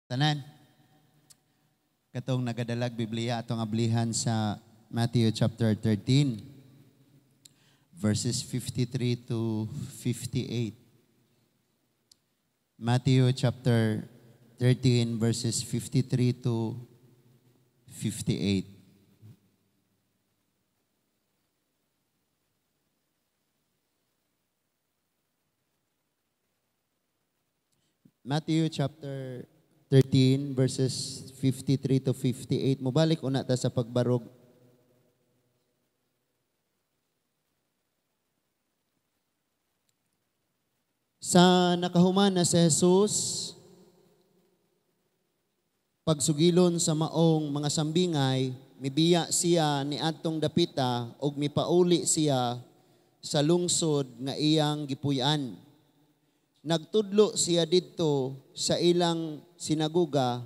Tanan, katong nagadalag Biblia atong ablihan sa Matthew chapter 13, verses 53 to 58. Matthew chapter 13, verses 53 to 58. Matthew chapter 13, verses 53 to 58. Mubalik una ta sa pagbarog. Sa nakahuman na si Jesus, pagsugilon sa maong mga sambingay, mibiya siya ni adtong dapita ug mipauli siya sa lungsod nga iyang gipuy-an. Nagtudlo siya didto sa ilang sinaguga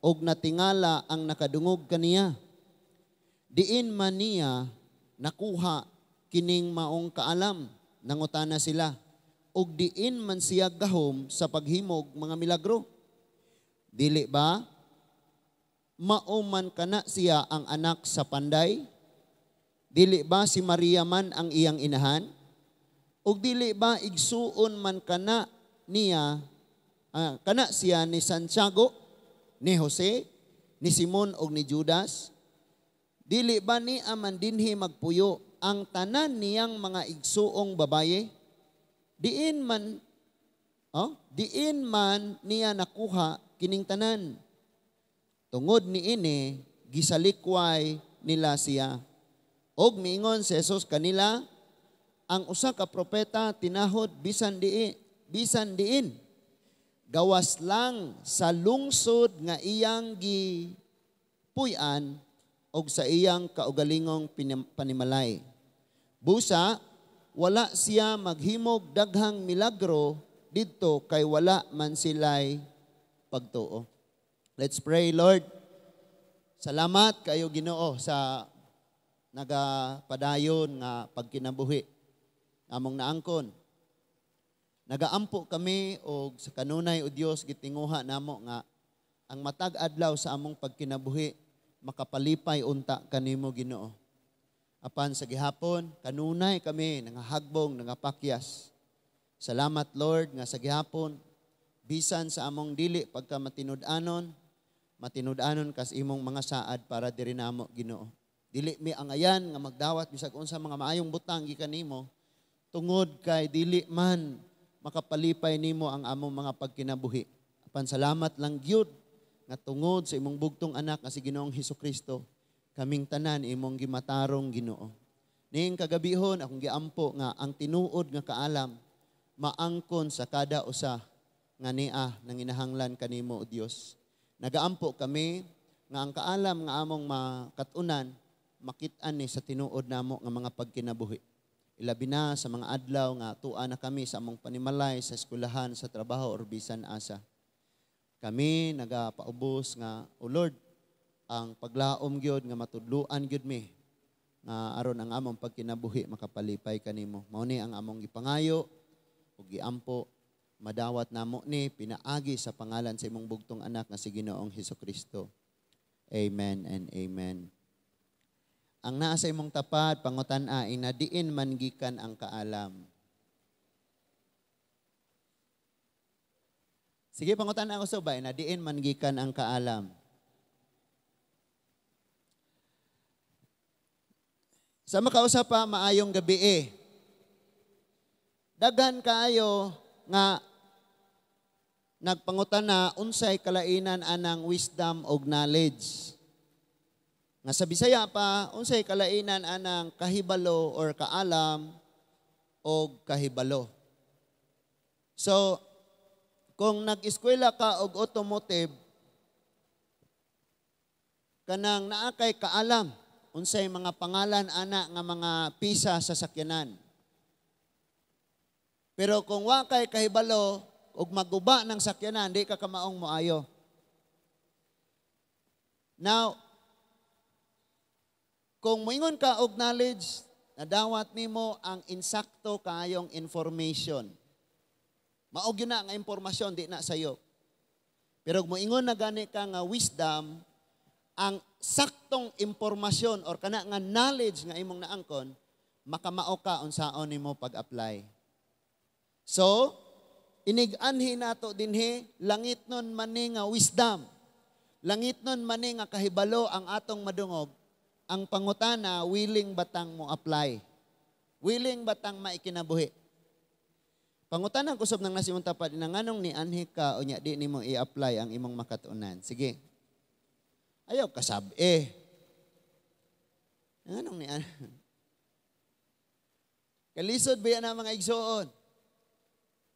og natingala ang nakadungog kaniya. Diin man niya nakuha kining maong kaalam, nangutana sila, og diin man siya gahom sa paghimog mga milagro. Dili ba mao man kana siya ang anak sa panday? Dili ba si Maria man ang iyang inahan? Og dili ba igsuon man kana niya, kana siya ni Santiago, ni Jose, ni Simon og ni Judas? Dili ba niya man dinhi magpuyo ang tanan niyang mga igsuong babaye? Diin man niya nakuha kining tanan? Tungod niini gisalikway nila siya. Og miingon si Jesus kanila, ang usa ka propeta tinahod bisan diin, gawas lang sa lungsod nga iyang gipuy-an og sa iyang kaugalingong panimalay. Busa wala siya maghimog daghang milagro didto kay wala man sila'y pagtuo. Let's pray. Lord, salamat kayo Ginoo sa nagapadayon nga pagkinabuhi among naangkon. Nagaampo kami og sa kanunay o Dios gitinguha namo nga ang matag adlaw sa among pagkinabuhi makapalipay unta kanimo Ginoo. Apan sa gihapon kanunay kami nangahagbong, nangapakyas. Salamat Lord nga sa gihapon bisan sa among dili pagka matinud-anon, matinud-anon kas imong mga saad para diri namo Ginoo. Dili mi angayan nga magdawat bisag unsa mga maayong butang gikan nimo tungod kay dili man makapalipay nimo ang among mga pagkinabuhi. Apan salamat lang gyud nga tungod sa imong bugtong anak nga si Ginoong Hesukristo, kaming tanan imong gimatarong Ginoo. Ning kagabihon akong giampo nga ang tinuod nga kaalam maangkon sa kada usa nga niya nanginahanglan kanimo o Dios. Nagaampo kami nga ang kaalam nga among makat-unan makit-an ni sa tinuod namo nga mga pagkinabuhi. Ilabi na sa mga adlaw nga tua na kami sa among panimalay, sa eskwelahan, sa trabaho, or bisan asa. Kami nagapaubos nga, O Lord, ang paglaom gyud nga matudluan gyud mi nga aron ang among pagkinabuhi makapalipay kanimo. Mao ni ang among gipangayo ug giampo, madawat namo ni pinaagi sa pangalan sa imong bugtong anak nga si Ginoong Hesukristo. Amen and amen. Ang naa sa imong tapad, pangutan-a, inadiin man gikan ang kaalam. Sige, pangutan-a ko ba, inadiin man gikan ang kaalam. Sa makausa pa, maayong gabi eh. Daghan kaayo nga nagpangutan na unsay kalainan anang wisdom og knowledge. Nga sa Bisaya pa, unsay kalainan anang kahibalo or kaalam og kahibalo. So, kung nag-eskwela ka og automotive, kanang naa kay kaalam unsay mga pangalan ana nga mga pisa sa sakyanan. Pero kung wa kay kahibalo og maguba ng sakyanan, di ka kamaong moayo. Now, kung moingon ka og knowledge, nadawat nimo ang insakto kaayong information. Mao gyud na nga impormasyon di na sayo. Pero moingon na gani ka nga wisdom, ang saktong impormasyon or kana nga knowledge nga imong naangkon, makamao ka unsaon nimo pag-apply. So, inig-anhi nato dinhi, langitnon man ni nga wisdom. Langitnon man ni nga kahibalo ang atong madungog. Ang pangutana, willing batang mo apply? Willing batang maikinabuhi? Pangutana ko sob nang nasa imong tapad, na nganong ni anhi ka unya di nimo i-apply ang imong makatunan? Sige. Ayaw kasab eh. Nganong ni anhi? Kalisod ba yan ang mga igsoon?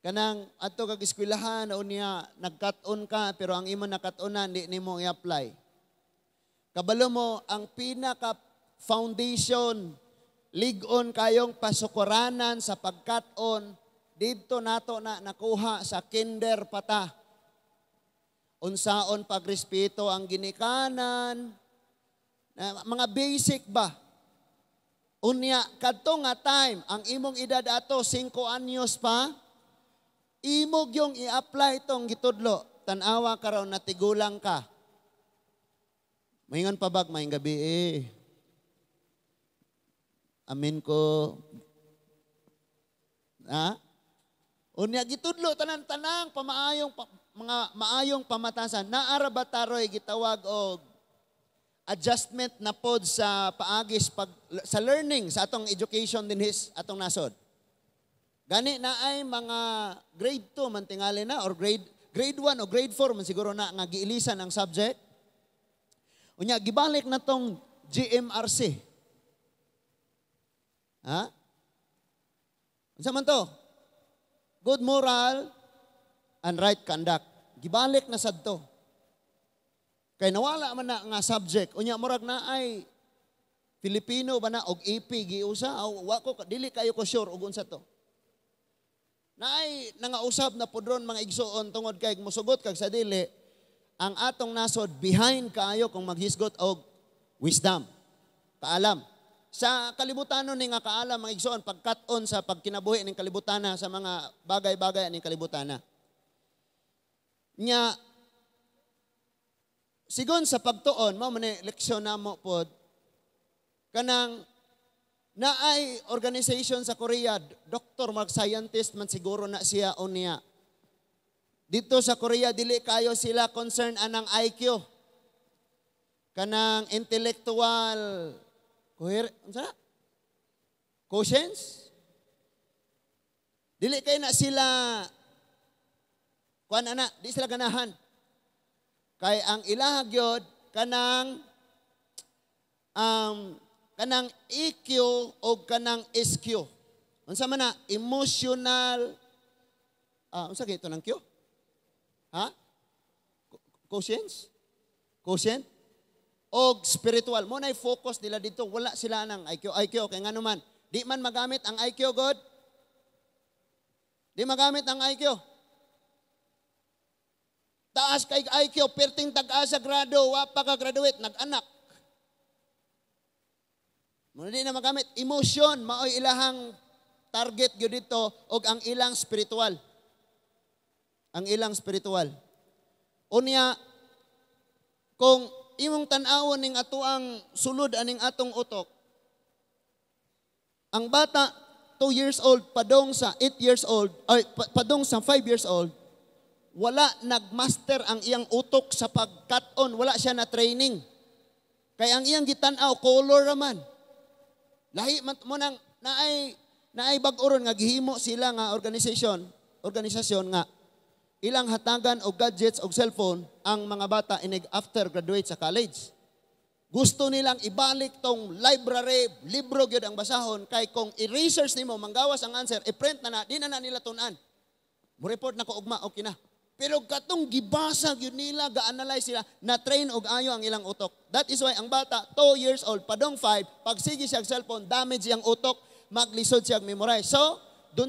Kanang adto kag eskwelahan o niya nagkat-on ka pero ang imo nakat-onan di nimo i-apply. Kabalo mo ang pinaka foundation, lig-on kayong pasukuranan sa pagkat-on didto nato na nakuha sa kinder pata. Unsaon pagrespeto ang ginikanan, mga basic ba? Unya kadto nga time ang imong edad ato 5 anyos pa, imog yung i-apply itong gitudlo. Tan-awa karon na tigulang ka. Maingon pa bag, maayong gabi eh. Amin ko. Ha? Unya gitudlo tanan-tanang pamaayong mga maayong pamatasan. Naara ba taroy gitawag og adjustment na pod sa paagis pag sa learning sa atong education dinhi atong nasod? Gani na ay mga grade 2 man tingali na or grade grade 1 o grade 4 man siguro na nga giilisan ang subject. Unya gibalik na tong GMRC. Ha? Unsa man to? Good moral and right conduct. Gibalik na sad to. Kay nawala man na nga subject. Unya murag na ay Filipino ba na og AP giusa o wa ko, dili kayo ko sure og unsa to. Naay nangausab na pudron, mga igsuon, tungod kay musugot kag sa dili, ang atong nasod behind kaayo kung maghisgot og wisdom, kaalam. Sa kalibutanon ni nga kaalam, mga igsuon, pagkat-on sa pagkinabuhi ning kalibutana, sa mga bagay-bagay ning kalibutana. Nya sigon sa pagtuon mao man ni leksyon namo pod, kanang naay organization sa Korea, doctor, mag scientist man siguro na siya o niya. Dito sa Korea, dili kayo sila concern anang IQ. Kanang intellectual unsa na? Quotients? Dili kay na sila kuan ana, di sila ganahan. Kay ang ilaha gyud kanang EQ o kanang SQ. Unsa man na emotional, unsa kay ito ng Q? Ha? Quotients? Quotient? Og spiritual. Mo na focus nila dito. Wala sila ng IQ. IQ, kay ngano man. Di man magamit ang IQ, God. Di magamit ang IQ. Taas kay IQ, perting tag-asa grado, wa pa ka graduate, nag-anak. Muna di na magamit. Emotion, maoy ilahang target gyud dito og ang ilang spiritual. Ang ilang spiritual. Unya, kung imong tan-awon ning atoang sulod aning atong utok, ang bata 2 years old padong sa 8 years old, ay padong sa 5 years old, wala nagmaster ang iyang utok sa pagkat-on, wala siya na training. Kay ang iyang gitan-aw color raman. Lahi man mo nang naay naay bag-o ron nga gihimo sila nga organisasyon nga ilang hatagan og gadgets og cellphone ang mga bata inig after graduate sa college. Gusto nilang ibalik tong library, libro gyud ang basahon kay kung i-research nimo manggawas ang answer, i-print na na, di na na nila tun-an. Mo-report na ko ugma, okay na. Pero katong gibasa gyud nila, ga-analyze sila, na-train og ayo ang ilang utok. That is why ang bata, 2 years old, padong 5, pag sige siya cellphone, damage iyang utok, maglisod siya memorize. So, do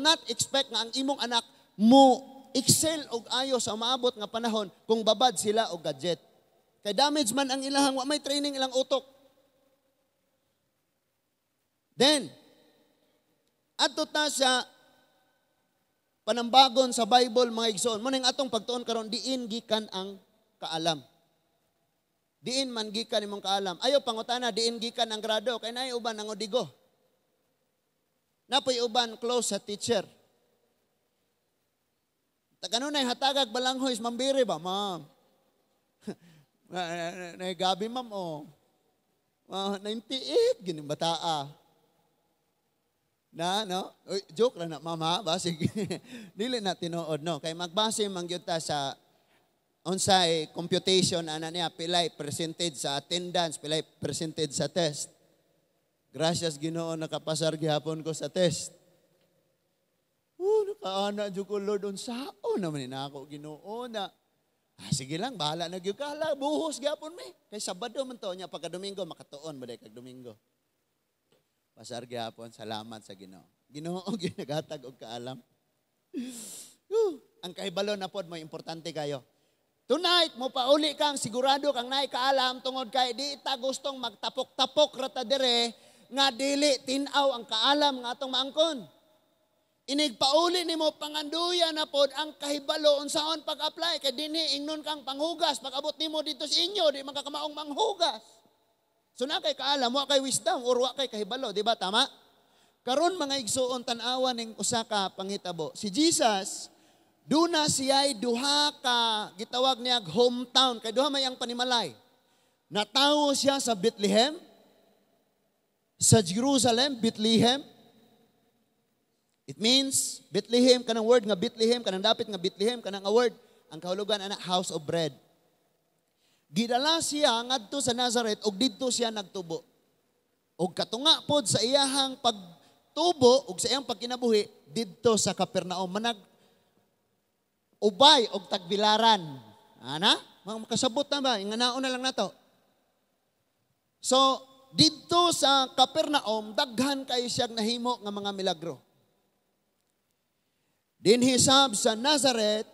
not expect nga ang imong anak mo excel og ayo sa umaabot nga panahon kung babad sila og gadget. Kay damage man ang ilahang, wa may training ilang utok. Then, adto ta sa Panambagon sa Bible, mga igsoon. Mao ning atong pagtuon karon, diin gikan ang kaalam. Diin man gikan imong kaalam. Ayo pangutana diin gikan ang grado kay naay uban ang odigo. Napoy uban close sa teacher. Kanunay hatagag balanghoy, mambiri ba, "Ma'am? Na gabi, ma'am, oh. 98 gini bataa." Na, no? Uy, joke lang na, mama, basig. Dili na tinuod, no? Kay magbase man gyud ta sa unsay computation ana niya, pilay percentage sa attendance, pilay percentage sa test. Gracias Ginoo, nakapasar gihapon ko sa test. Oh, nakaana jud ko, "Lord, unsaon naman ni nako, Ginoo na." Ah, sige lang, bahala na gyud ka. Hala, buhos gyapon mi. Kay Sabado man to nya, pagka Domingo makatuon ba kag Domingo. Pasar gyapon, salamat sa Ginoo. Ginoo gyud naghatag og kaalam. Ang kahibalo na pod mo importante kayo. Tonight, mo pauli kang sigurado kang naay kaalam tungod kay di ta gustong magtapok-tapok rata dire nga dili tin-aw ang kaalam nga atong maangkon. Inig pauli nimo, panganduya na pod ang kahibalo unsaon pag-apply kay dinhi ingnon kang panghugas, pag-abot nimo dito sa inyo di man ka kamaong manghugas. So na kay kaalam, wa kay wisdom or wa kay kahibalo, di ba? Tama? Karon, mga igsuon, tan-awa ning usa ka panghitabo. Si Jesus duna siya'y duha ka gitawag niya hometown kay duha may ang panimalay. Natawo siya sa Bethlehem, sa Jerusalem, Bethlehem. It means Bethlehem, kanang word nga Bethlehem, kanang dapit nga Bethlehem, kanang nga word ang kahulugan ana, house of bread. Gidala siya ngadto sa Nazareth ug didto siya nagtubo. Ug katunga pod sa iyahang pagtubo ug sa iyang pagkinabuhi didto sa Capernaum, manag ubay og tagbilaran. Ana? Mga makasabot na ba? Inganaon na lang nato. So, didto sa Capernaum, daghan kayo siyang nahimo nga mga milagro. Dinhi sab sa Nazareth,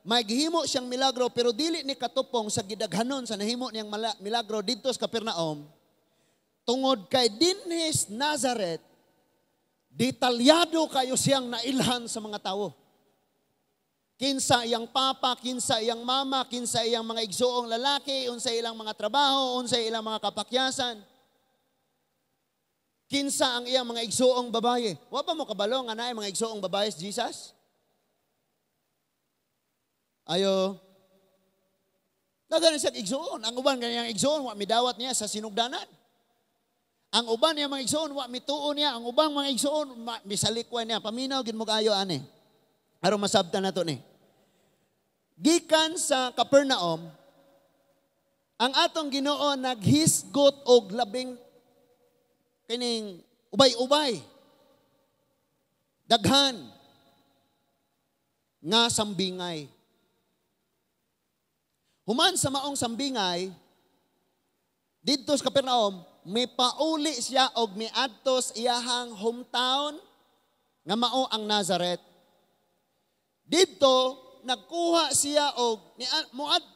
may gihimo siyang milagro pero dili ni katupong sa gidaghanon sa nahimo niyang milagro didto sa Capernaum. Tungod kay dinhi sa Nazareth, detalyado kayo siyang nailhan sa mga tawo. Kinsa iyang papa, kinsa iyang mama, kinsa iyang mga igsuong lalaki, unsa ilang mga trabaho, unsa ilang mga kapakyasan. Kinsa ang iyang mga igsuong babaye. Wa pa mo kabalo nga naay mga igsuong babaye si Jesus? Ayo. Daghan siya igsuon. Ang uban kaniyang igsuon wa midawat niya sa sinugdanan. Ang uban niya mga igsuon wa mituo niya. Ang ubang mga igsuon misalikwan niya. Paminaw gid mo kaayo ani. Aron masabtan nato ni. Gikan sa Capernaum, ang atong Ginoo naghisgot og labing kining ubay-ubay. Daghan nga sambingay. Human sa maong sambingay, didto sa Capernaum, may pauli siya og miadto sa iyahang hometown nga mao ang Nazareth. Didto nagkuha siya og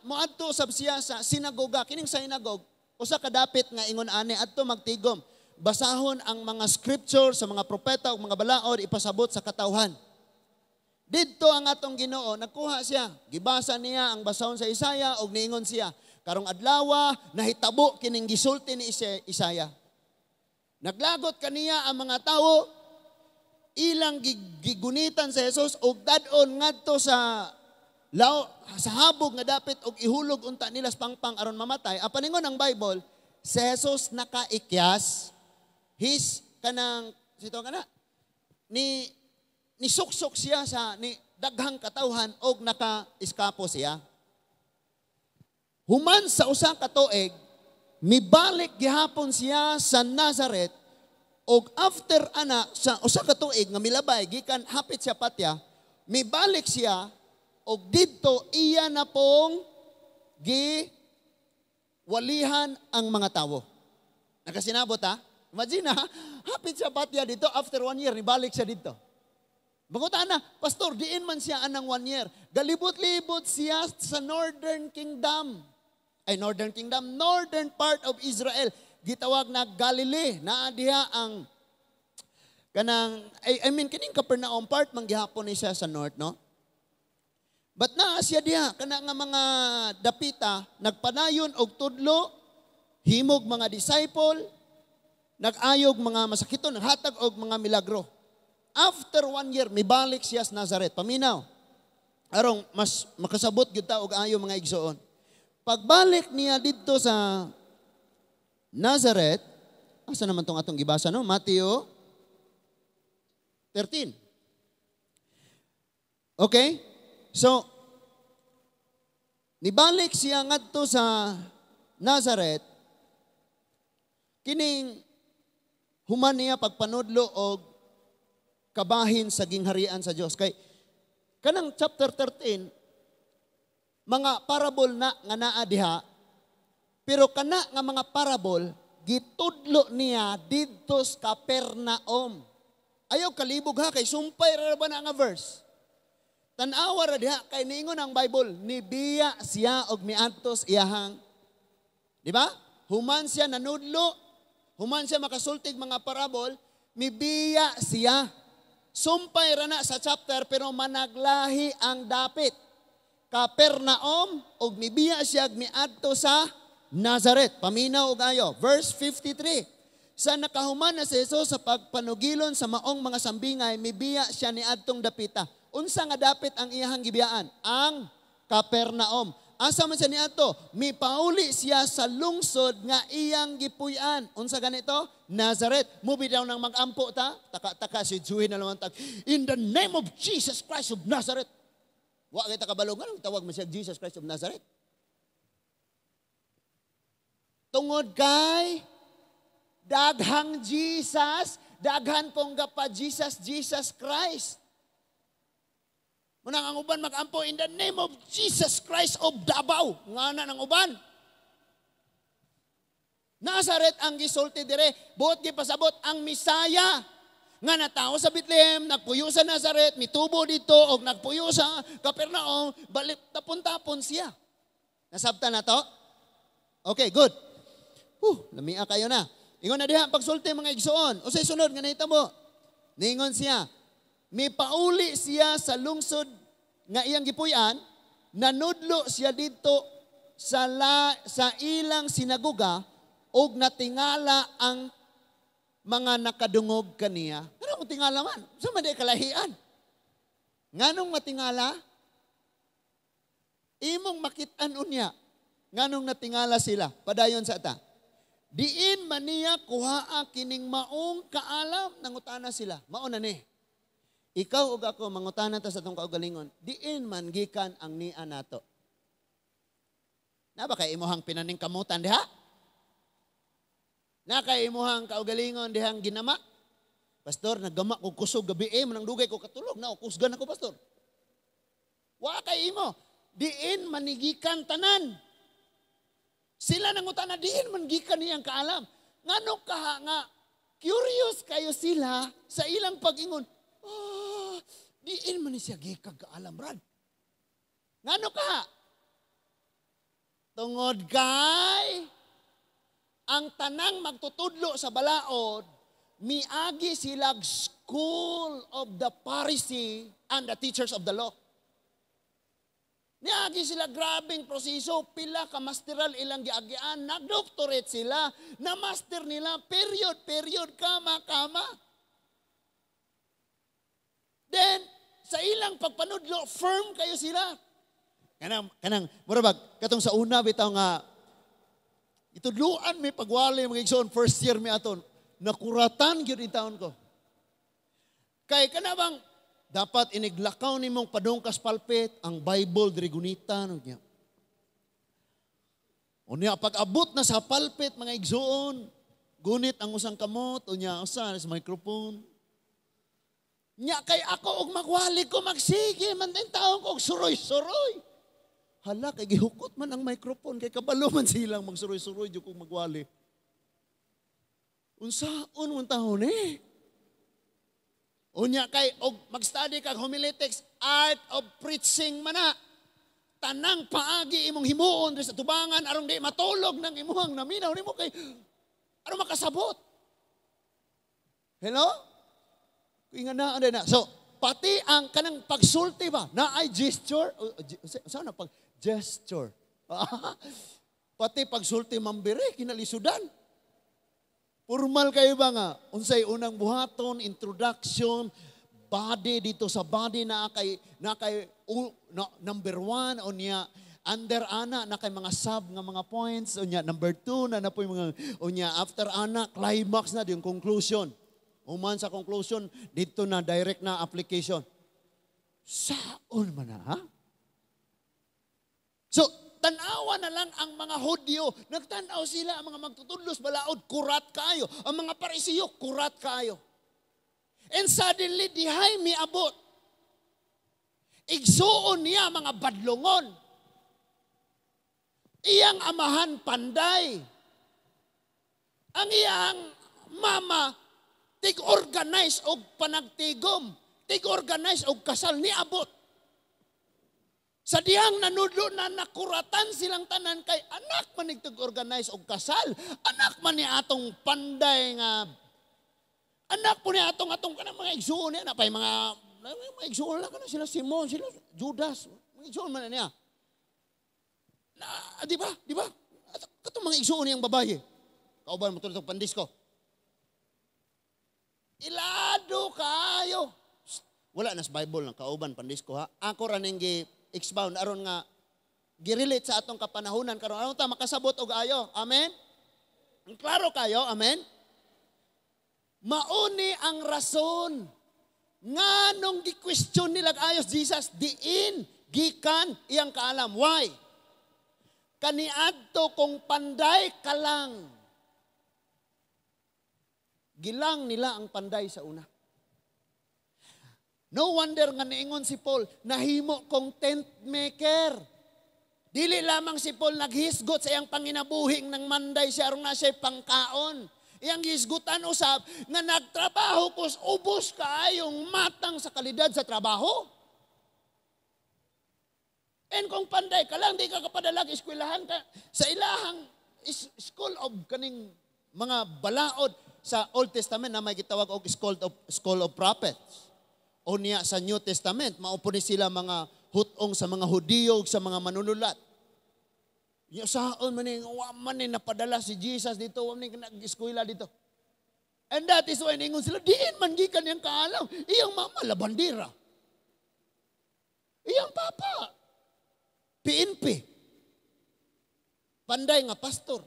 muadto sab siya sa sinagoga. Kining synagogue, usa ka dapit nga ingon ani adto magtigom. Basahon ang mga scripture sa mga propeta ug mga balaod, ipasabot sa katawhan. Didto ang atong Ginoo nagkuha siya. Gibasa niya ang basahon sa Isaiah ug niingon siya, "Karong adlawa nahitabo kining gisulti ni Isaiah." Naglagot kaniya ang mga tawo, ilang gigunitan sa Jesus ug dad-on ngadto sa lao, sa habog nga dapit og ihulog unta nila sa pangpang aron mamatay. Apan ingon ang Bible, si Jesus nakaikyas, his kanang sito kana ni nisuksok siya sa ni daghang katawhan og naka-eskapo siya. Human sa usa ka tuig, mibalik gihapon siya sa Nazareth og after ana sa usa ka tuig nga milabay gikan hapit siya patya, mibalik siya og didto iya na pong gi walihan ang mga tawo. Nakasinabot ha? Imagine ha, hapit siya patya dito, after 1 year, nibalik siya dito. Bagutan na, "Pastor, diin man siya anang 1 year?" Galibot-libot siya sa Northern Kingdom. Ay, Northern Kingdom, northern part of Israel. Gitawag na Galilee. Naa diha ang Kanang, I mean, kining Capernaum part, manggihapon ni siya sa north, no? But naa siya diha, kana nga mga dapita, nagpadayon og tudlo, himog mga disciple, nag-ayog mga masakiton, naghatag og mga milagro. After one year, mibalik siya sa Nazareth. Paminaw. Arong mas makasabot gyud ta og ayo, mga igsoon. Pagbalik niya didto sa Nazareth, asa naman tong atong gibasa, no? Matthew 13. Okay? So, nibalik siya ngadto sa Nazareth, kining human niya pagpanudlo og kabahin sa gingharian sa Dios. Kay kanang chapter 13, mga parable na nga naa diha, pero kana nga mga parable gitudlo niya didto sa Capernaum. Ayaw kalibog ha, kay sumpay ra ba na nga verse. Tan-awa ra diha kay niingon ang Bible, nibiya siya og miadto sa iyahang. Di ba? Human siya nanudlo, human siya makasultig mga parabol, mibiya siya. Sumpay ra na sa chapter pero managlahi ang dapit. Capernaum og mibiya siya og miadto sa Nazareth. Paminaw og ayo. Verse 53. Sa nakahuman na si Jesus sa pagpanugilon sa maong mga sambingay, mibiya siya niadtong dapita. Unsa nga dapit ang iyahang gibiyaan? Ang Capernaum. Asa man siya niadto? Mipauli siya sa lungsod nga iyang gipuy-an. Unsa ganito? Nazareth. Mubi daw nang magampo ta. Taka-taka si Juhin na lang tag. "In the name of Jesus Christ of Nazareth." Wa kita kabalo nga tawag man siya Jesus Christ of Nazareth. Tungod kay daghang Jesus, daghan pong gapa Jesus, Jesus Christ. Munang ang uban magampo, "In the name of Jesus Christ of Davao." Ngana ng uban. Nazareth ang gisulti dire. Buot gipasabot ang Misaya nga natawo sa Bethlehem, nagpuyo sa Nazareth, mitubo dito, og nagpuyo sa Capernaum, balik tapon-tapon siya. Nasabta na to? Okay, good. Lamia kayo na. Ingon na diha pagsulti, mga igsoon. Usay sunod nga nahitabo? Ningon siya, mipauli siya sa lungsod nga iyang gipuy-an, nanudlo siya dito sa ilang sinagoga og natingala ang mga nakadungog kaniya. Ano kung tingala man? Sa man kalahian? Nganong matingala? Imong makit-an unya. Nganong natingala sila? Padayon sa ta. Diin man niya kuhaa kining maong kaalam? Nangutana sila. Mao na ni. Ikaw ug ako, mangutana ta sa atong kaugalingon, diin man gikan ang nia nato? Na ba kay imuhang pinaningkamutan diha? Na kay imuhang kaugalingon dihang ginama? "Pastor, naggama ko kusog gabi eh, manang dugay ko katulog na, kusgan ako, pastor." Wa kay imo. Diin manigikan tanan? Sila nangutana, diin man gikan niyang kaalam? Ngano kaha nga curious kayo sila sa ilang pag-ingon? "Oh, diin man ni siya gikag kaalam, Brad?" Ngano kaha? Tungod kay ang tanang magtutudlo sa balaod, miagi sila school of the Pharisee and the teachers of the law. Niagi sila grabing proseso, pila ka masteral ilang giagian, nagdoctorate sila, na master nila, period, period, kama, kama. Then, sa ilang pagpanudlo, firm kayo sila. Kanang, mura bag, katong sa una bitaw nga, itudluan mi pagwali, mga igsoon, first year mi aton, nakuratan gyud taon ko. Kay kana bang dapat iniglakaw nimong padungkas pulpit, ang Bible diri gunitan niya. Unya pag abot na sa pulpit, mga igsoon, gunit ang usang kamot, unya usa sa microphone. Nya kay ako og magwali ko magsige man din taon ko og suroy-suroy. Hala, kay gihukot man ang microphone kay kabalo man silang magsuroy-suroy jud kog magwali. Unsaon man taon eh? Unya kay og mag-study kag homiletics, art of preaching man na. Tanang paagi imong himuon diri sa tubangan aron di matulog nang imuhang naminaw nimo kay aron makasabot. Hello? Inga na na. So, pati ang kanang pagsulti ba, na ay gesture, saan na pag gesture? Pati pagsulti mambire, kinalisudan. Formal kayo ba nga? Unsay unang buhaton, introduction, body dito sa body na kay number 1 o niya under ana na kay mga sub nga mga points o niya number 2 na po yung mga o niya after ana climax na yung conclusion. Human sa conclusion dito na direct na application. Saon man na, ha? So tanawa na lang ang mga Hudyo. Nagtanaw sila ang mga magtutudlos balaod, kurat kayo. Ang mga Parisiyo, kurat kayo. And suddenly, dihay miabot. Igsuon niya mga badlongon. Iyang amahan panday. Ang iyang mama, tig-organize og panagtigom. Tig-organize og kasal niabot. Sa dihang nanudlo na nakuratan silang tanan kay anak man tig-organize og kasal. Anak man ni atong panday nga anak po ni atong kanang mga igsuon niya. Napay mga igsuon lang kana sila Simon, sila Judas. Mga igsuon man na niya. Na, di ba? Di ba? Katong mga igsuon niyang babae. Kauban mo tulad ng pandisko. Ilado kayo. Wala na sa Bible ng kauban pandisko ha. Ako ra ning expound aron nga girelate sa atong kapanahunan karon aron ta makasabot og ayo. Amen. Ang klaro kayo, amen. Mauni ang rason nganong gi-question nila ayos Jesus diin gikan iyang kaalam. Why? Kaniadto kung panday ka lang. Gilang nila ang panday sa una. No wonder nga niingon si Paul, nahimo kong tent maker. Dili lamang si Paul naghisgot sa iyang panginabuhing ng manday siya aron na siya'y pangkaon. Iyang hisgutan usab nga nagtrabaho kos ubos kaayong matang sa kalidad sa trabaho. And kung panday ka lang, di ka kapadalag eskwelahan ka sa ilahang school of kaning mga balaod sa Old Testament na may gitawag og School of Prophets. O niya sa New Testament, maupo ni sila mga hutong sa mga Hudiyo sa mga manunulat. Ya saon man ni wa man ni napadala si Jesus dito, wa man ni nag-eskwela dito. And that is why ningon sila, diin man gikan iyang kaalam. Iyang mama labandira. Iyang papa PNP. Panday nga pastor.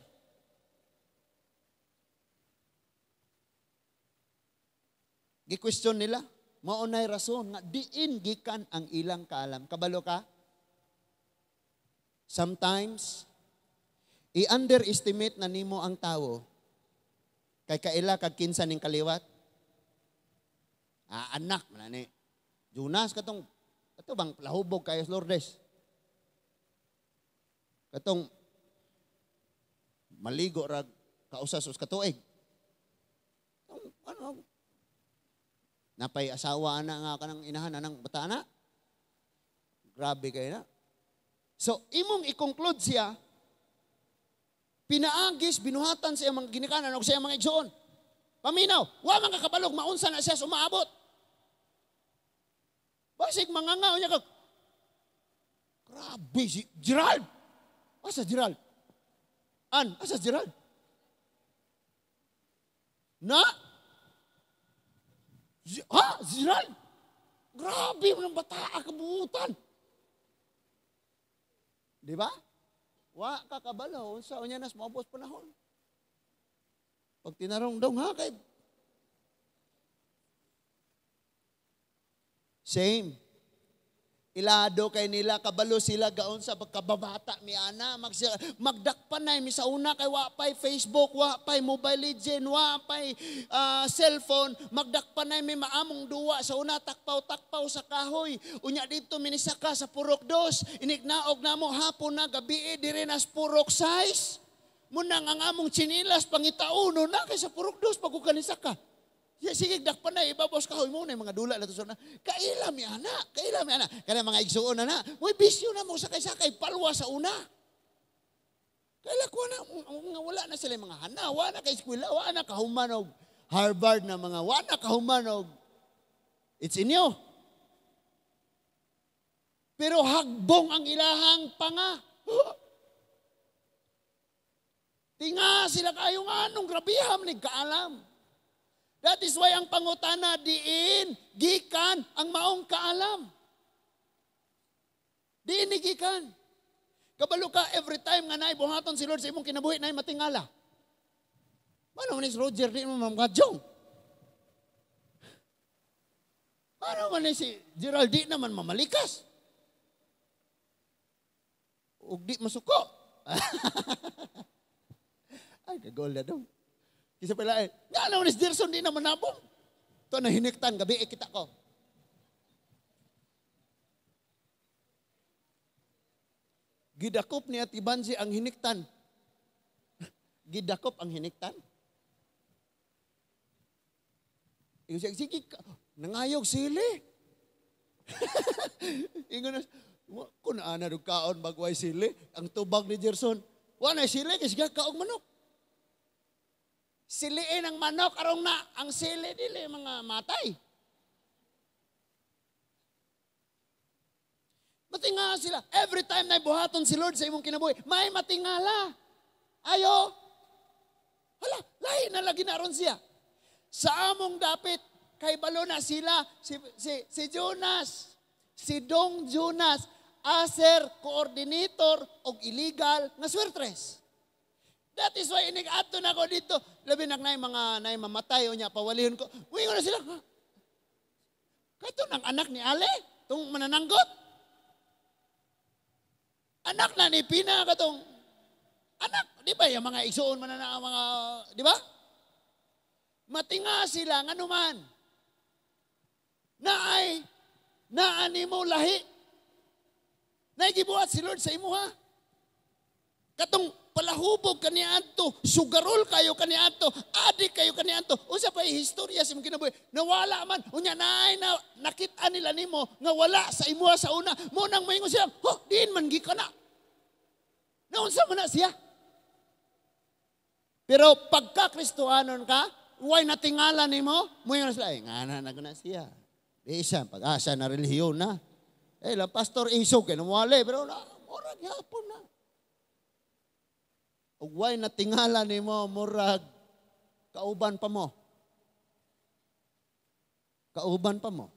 Gi-question nila. Maunay rason nga diin gikan ang ilang kaalam. Kabalo ka? Sometimes, i-underestimate na nimo ang tawo kay kaila kag kinsa ning kaliwat. Ah, anak man ni Jonas katong kato bang lahubog kayo Lourdes. Katong maligo rag kausas us katuig. Ano napay asawa ana nga kanang inahan anang bata na. Grabe kayo na. So, imong i-conclude siya, pinaagis, binuhatan sa iyang mga ginikanan o sa iyang mga igsoon. Paminaw, wa man kakabalog, maunsa na siya sumaabot. Basig mga nga, niya ka, grabe si Gerald. Asa Gerald? An, asa Gerald? Na? Ha? Gerald? Grabe mo ng bata, kabuutan. Di ba? Wa kakabalo sa unya nas maubos panahon. Pag tinarong daw ha kay same. Ilado kay nila kabalo sila gaon sa pagkababata mi ana magdakpanay mi sa una kay wa pay Facebook, wa pay Mobile Legend, wa pay cellphone, magdakpanay mi maamong duwa sa una takpaw-takpaw sa kahoy. Unya dito minisaka sa Purok Dos, inignaog namo hapon na gabi dire nas Purok Size. Munang ang among tsinilas pangitauno na kay sa Purok Dos pag kanisaka. Sige, dakpan na, ibabos kahoy mo na yung mga dula na to. Kaila mi ana, kaila mi ana. Kaya mga igsuon na na, may bisyo na mo sakay-sakay, palwa sa una. Kaila ko na, wala na sila yung mga hana, wala na kay eskwela, wala na kahumanog Harvard na mga, wala na kahumanog It's in you. Pero hagbong ang ilahang panga. Tinga sila kayo nga anong grabiham ni kaalam. That is why ang pangutana diin gikan ang maong kaalam. Diin ni gikan. Kabalo ka every time nga naay buhaton si Lord sa imong kinabuhi naay matingala. Mano man ni Roger di mo mamgadjong. Mano man ni si Gerald di naman mamalikas. Ug di masuko. Ay, kagol na dong. Kisa pala eh, nga naman ni Gerson di naman nabong. Ito na hiniktan, gabi eh, kita ko. Gidakop ni Ate Banji ang hiniktan. Gidakop ang hiniktan. Ingon siya, sige, nangayog sili. Ingon na, kung ana dog kaon bagway sili, ang tubag ni Gerson, wala sili, kasi kaog manok. Siliin ang manok, arong na, ang sili dili mga matay. Matingala sila. Every time na buhaton si Lord sa imong kinabuhi, may matingala. Ayo. Hala, lahi na lagi na ron siya. Sa among dapit, kay balo na sila, si Jonas, si Dong Jonas, aser, coordinator, og illegal nga swertres. That is why inig-ato na ko dito. Labi na mga nay mamatay o niya, pawalihon ko. Uy, na sila. Kato ng anak ni Ale, itong manananggot. Anak na ni Pina katong anak, di ba yung mga igsuon man na mga, di ba? Matinga sila nganuman. Naay, naani mo lahi. Naigibuhat si Lord sa imuha. Katong palahubog kaniadto, sugarol kayo kaniadto, adik kayo kaniadto. Unsa pa istorya sa imong kinabuhi? Nawala man unya naay na nakit-an nila nimo nga wala sa imuha sa una. Mo nang moingon sila, "Ho, diin man gi ka na." Naunsa man na siya? Pero pagka Kristohanon ka, way natingala nimo, moingon sila, "Ay ngana na na siya." Di isa pag-asa na relihiyon na. Eh, la pastor isog kay nawale pero na murag gyapon na. Ug way natingala nimo murag kauban pa mo. Kauban pa mo.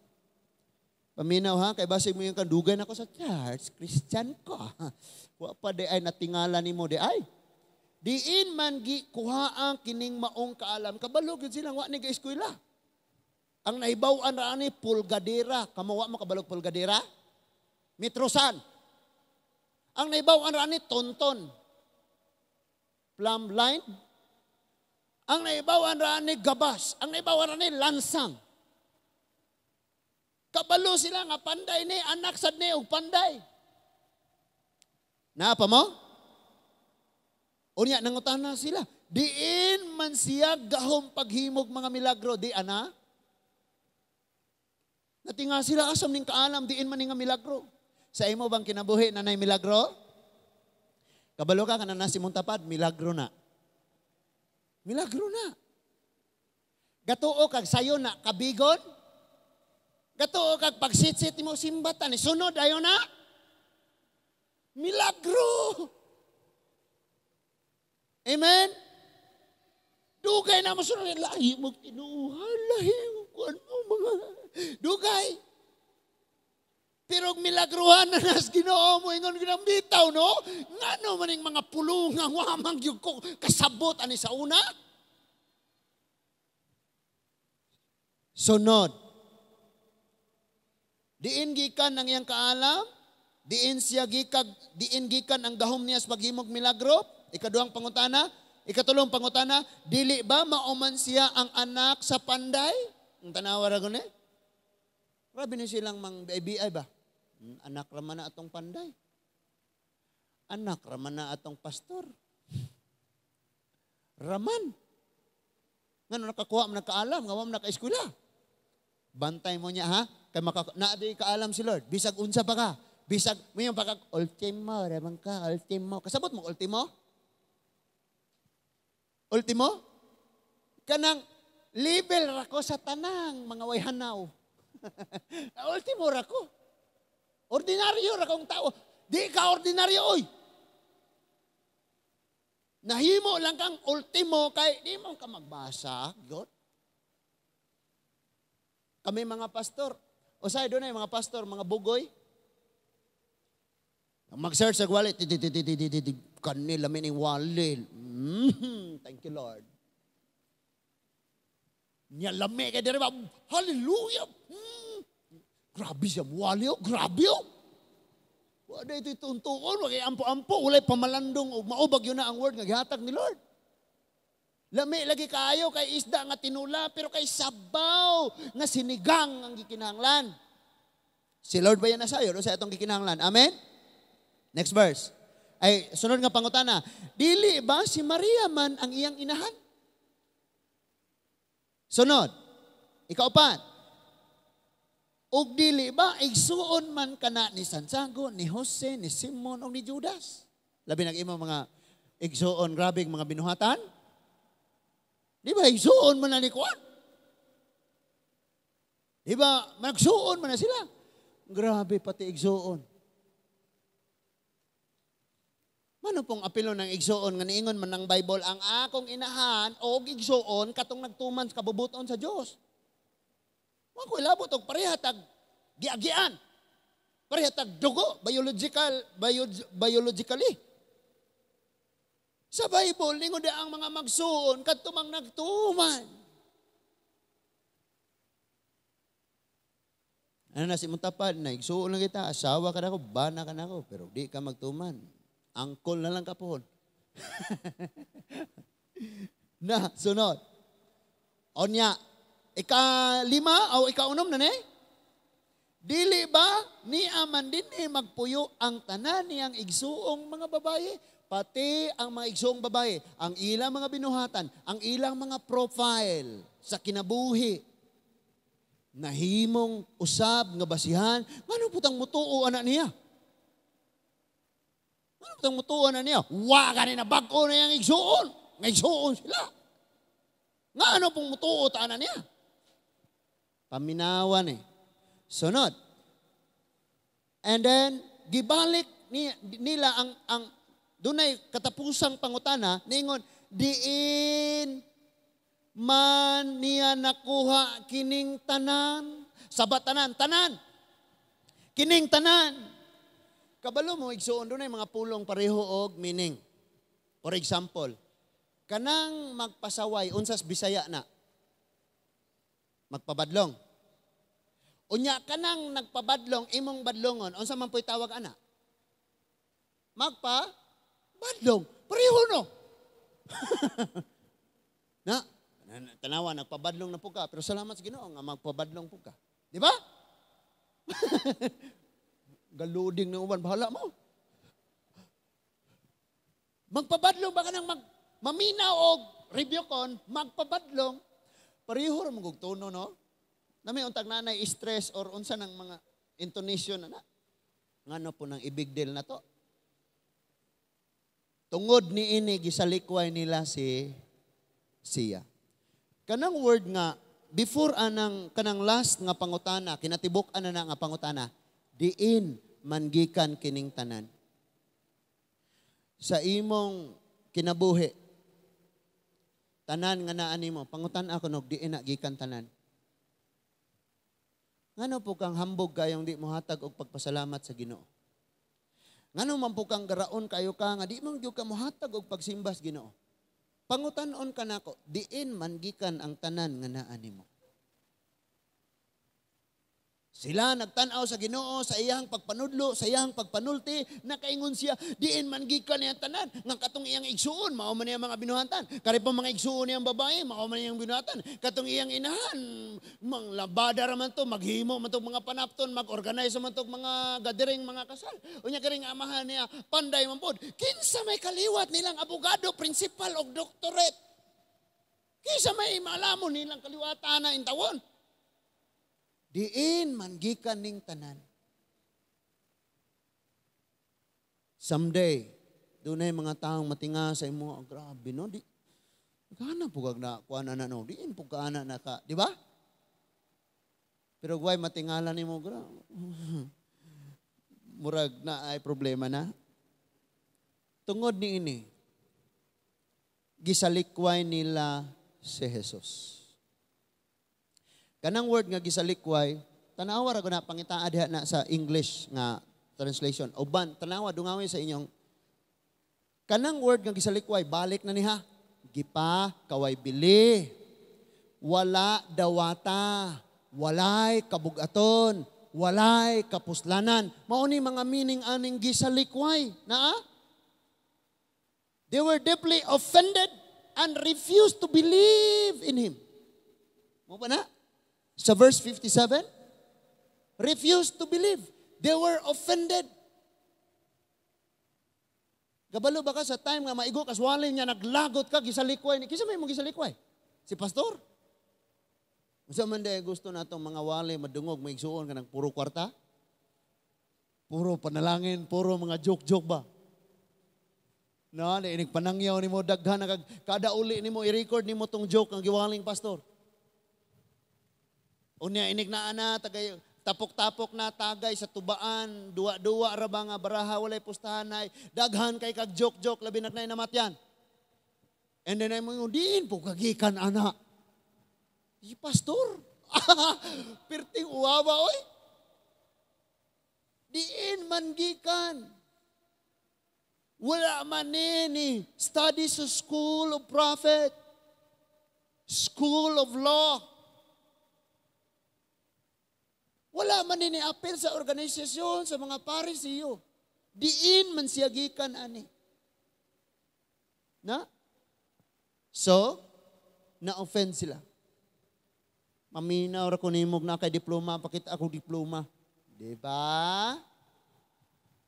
Paminaw ha, kay basig mo yung kandugay nako sa church, Christian ko. Wa pa di ay natingala nimo di ay. Diin man gi kuhaan kining maong kaalam. Kabalo gyud sila wa ni ga-eskwela. Ang nahibaw-an ra ani pulgadera. Kamo wa mo kabalog pulgadera? Mitrosan. Ang nahibaw-an ra ani tonton. Plumb line. Ang naibawan ra ni gabas. Ang naibawan ra ni lansang. Kabalo sila nga panday ni, anak sad ni og panday. Naa pa mo? Unya nangutana sila. Diin man siya gahom paghimog mga milagro, di ana? Natinga sila asam ning kaalam, diin man ni nga milagro. Sa imo bang kinabuhi na nay milagro? Kabalo ka kana nasi mong tapad, milagro na. Milagro na. Gatuo kag sayo na kabigon. Gatuo kag pagsitsit mo simbatan, sunod ayo na. Milagro. Amen. Dugay na mo sunod, lahi mo tinuhan, lahi mo kuan mo mga dugay. Pero milagruhan na nas Ginoo mo ingon ginang bitaw no, ngano man ning mga pulungang wa man gyud ko kasabot ani sa una. Sunod. Diin gikan ang iyang kaalam, diin siya gikag, diin gikan ang gahom niya sa paghimog milagro. Ikaduhang pangutana, ikatulong pangutana, dili ba mauman siya ang anak sa panday? Ang tanawa ra gud eh. Grabe ni silang mang BI ba? Anak raman na atong panday. Anak raman na atong pastor. Raman. Ngano nakakuha man nakaalam, nga wa man nakaeskwela. Bantay mo niya ha, kay na di kaalam si Lord. Bisag unsa pa ka? Bisag mo yung pagka ultimo, raman ka, ultimo. Kasabot mo ultimo? Ultimo? Kanang level ra ko sa tanang mga way hanaw. Ultimo ra ko. Ordinaryo ra kong tao. Di ka ordinaryo, oy. Nahimo lang kang ultimo kay di mo ka magbasa, God. Kami mga pastor, usay doon ay mga pastor, mga bugoy. Mag-search sa wallet, kanila ning wallet. Thank you, Lord. Nya lami kay diri ba? Hallelujah. Grabe siya wali, oh, grabe oh. Wala ito tuntuon, wala ampo-ampo, walay pamalandong, ug maubag yun na ang word nga gihatag ni Lord. Lami lagi kaayo kay isda nga tinula, pero kay sabaw nga sinigang ang gikinahanglan. Si Lord ba yan nasayo? O sa itong gikinahanglan? Amen? Next verse. Ay, sunod nga pangutana. Dili ba si Maria man ang iyang inahan? Sunod. Ikaupat. Ug dili ba igsuon man kana ni Santiago, ni Jose, ni Simon ug ni Judas? Labi nag imo mga igsuon, grabe mga binuhatan. Di ba igsuon man na ni Juan? Di ba magsuon man na sila? Grabe pati igsuon. Mano pong apilo ng igsuon nga niingon man ng Bible ang akong inahan og igsuon katong nagtuman sa kabubuton sa Dios. Wa ko ilabot og pareha tag giagian. Pareha tag dugo, biologically. Sa Bible ningon ang mga magsuon kadto mang nagtuman. Ano na si mong tapad, na igsuon lang kita, asawa ka na ako, bana ka na ako, pero di ka magtuman. Angkol na lang ka pohon. Na, sunod. Onya, ika-5 o ika-6 na ni? Dili ba niya man din eh magpuyo ang tanan niyang igsuong mga babae? Pati ang mga igsuong babae, ang ilang mga binuhatan, ang ilang mga profile sa kinabuhi. Nahimong usab nga basihan, ngano putang mutuo anak niya? Ngano putang mutuo anak niya? Wa gani na bag-o na yang igsuon. Nga igsuon sila. Ngano pong mutuo ta anak niya? Paminawan eh. Sunod. And then, gibalik nila ang dunay katapusang pangutana, ningon, diin man niya nakuha kining tanan. Sabat tanan, tanan. Kining tanan. Kabalo mo, igsuon, dunay mga pulong pareho og meaning. For example, kanang magpasaway, unsas Bisaya na, magpabadlong. Unya kanang nagpabadlong, imong badlongon, unsa man po'y tawag ana? Magpabadlong. Pareho no. Na, tanawa, nagpabadlong na po ka, pero salamat sa Ginoo nga magpabadlong po ka. Di ba? Galuding ng uban, bahala mo. Magpabadlong ba ka nang maminaw og review kon, magpabadlong, pareho ra mong tono, no? Nami untag nanay stress or unsa ng mga intonation na na. Ngano po nang i-big deal na to? Tungod ni ini gisalikway nila si siya. Kanang word nga before anang kanang last nga pangutana, kinatibuk ana na nga pangutana, diin man gikan kining tanan. Sa imong kinabuhi, tanan nga naa nimo, pangutan ako nog diin na gikan tanan. Ngano po kang hambog kayong di mohatag og pagpasalamat sa Ginoo? Ngano man po kang garaon kayo ka nga di man gyud ka mohatag og pagsimba sa Ginoo? Pangutan-on ka nako, diin man gikan ang tanan nga naa nimo. Sila nagtan-aw sa Ginoo sa iyang pagpanudlo, sa iyang pagpanulti, nakaingon siya, diin man gikan niyang tanan, nga katong iyang igsuon, mao man niyang mga binuhatan. Kari pa mga igsuon niyang babae, mao man niyang binuhatan. Katong iyang inahan, mang labada ra man to, maghimo man to mga panapton, mag-organize man to mga gathering, mga kasal. Unya karing amahan niya, panday man pod. Kinsa may kaliwat nilang abogado, principal og doctorate? Kinsa may malamon nilang kaliwatan na intawon? Diin man gikan ning tanan. Someday, dunay mga taong matinga sa imo, oh, grabe no, di gana po kag na kuan na no, diin po ka ana na ka, di ba? Pero why matingala nimo, murag na ay problema na. Tungod ni ini, gisalikway nila si Jesus. Kanang word nga gisalikway, tanawa ra ko na, pangitaa diha na sa English nga translation. Uban, tanawa, dungawi sa inyong kanang word nga gisalikway, balik na niha. Gipa, kaway bili. Wala dawata. Walay kabugaton. Walay kapuslanan. Mao ni mga meaning aning gisalikway. Naa? They were deeply offended and refused to believe in him. Mao ba na? Sa verse 57, refused to believe. They were offended. Kabalo ba ka sa time nga maigo ka wali niya, naglagot ka, gisalikway ni? Kinsa may mong gisalikway? Si pastor? Unsa man day gusto natong mga wali madungog, maigsuon ka ng puro kwarta? Puro panalangin, puro mga joke-joke ba? No, inig panangyaw nimo daghan na kag kada uli nimo i-record nimo tong joke ang giwaling pastor. Unya inig na ana tagay tapok-tapok na tagay sa tubaan, duwa-duwa ra ba nga baraha, walay pustahan ay daghan kay kag joke-joke, labi na namatyan. And then ay mo diin po kagikan ana. Si pastor. Pirting uwawa oy. Diin man gikan. Wala man ni study sa school of prophet, school of law. Wala man ni apel sa organisasyon sa mga Parisiyo. Diin man siya gikan ani. Na? So, na-offend sila. Maminaw ra ko nimo na kay diploma, pakita ako diploma. Di ba?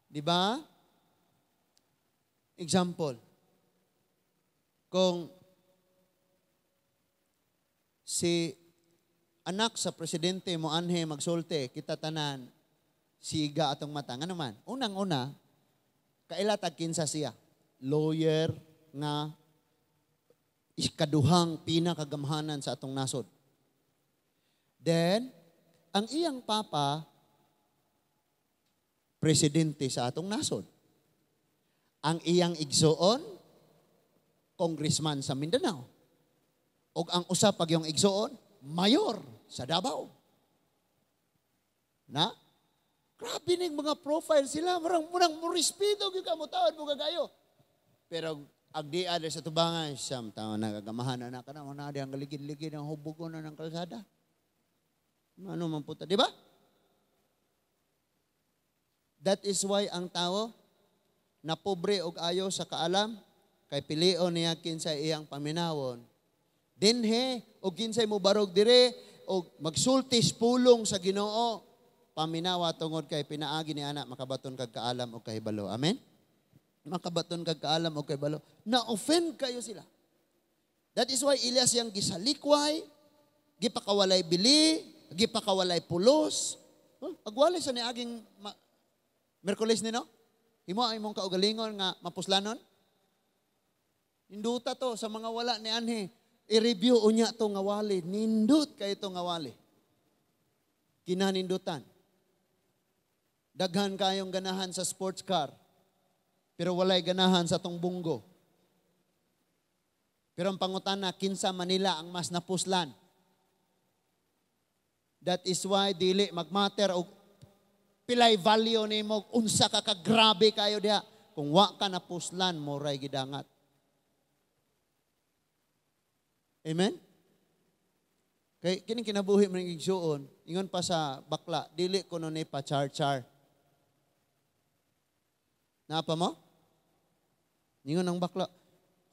Di ba? Example. Kung si anak sa presidente mo anhe magsulte, kita tanan siga atong mata. Ngano man? Unang-una, kaila tag kinsa siya. Lawyer nga ikaduhang pinakagamhanan sa atong nasod. Then, ang iyang papa, presidente sa atong nasod. Ang iyang igsoon, congressman sa Mindanao. Og ang usa pag iyong igsoon, mayor sa Davao. Na? Grabe ning mga profile sila. Marang munang mo respeto gyud ka mo taon mo kagayo. Pero agdi ada sa tubangan, siyam taon nagagamahan na ka na, na ang galigid-ligid ang hubog na ng kalsada. Ano man puta, di ba? That is why ang tao na pobre og ayo sa kaalam, kay pilion niya kinsa iyang paminawon. Dinhe og kinsay mo barog dire og magsultis pulong sa Ginoo, paminawa tungod kay pinaagi ni ana makabaton kag kaalam og kahibalo. Amen? Makabaton kag kaalam og kahibalo. Na-offend kayo sila. That is why ila siyang gisalikway, gipakawalay bili, gipakawalay pulos. Huh? Agwalay sa niaging Merkules ni no? Himo ang imong kaugalingon nga mapuslanon? Ninduta to sa mga wala ni anhe. I-review unya to nga wali. Nindut kayo to nga wali. Kinanindutan. Daghan kayong ganahan sa sports car. Pero walay ganahan sa tong bunggo. Pero ang pangutana, kinsa Manila ang mas napuslan? That is why dili magmatter og pilay value nimo, unsa ka kagrabe kayo diha. Kung wa ka napuslan, moray gidangat. Amen? Kay kining kinabuhi man igsuon, ingon pa sa bakla, dili kuno ni pa char-char. Napa mo? Ingon ang bakla,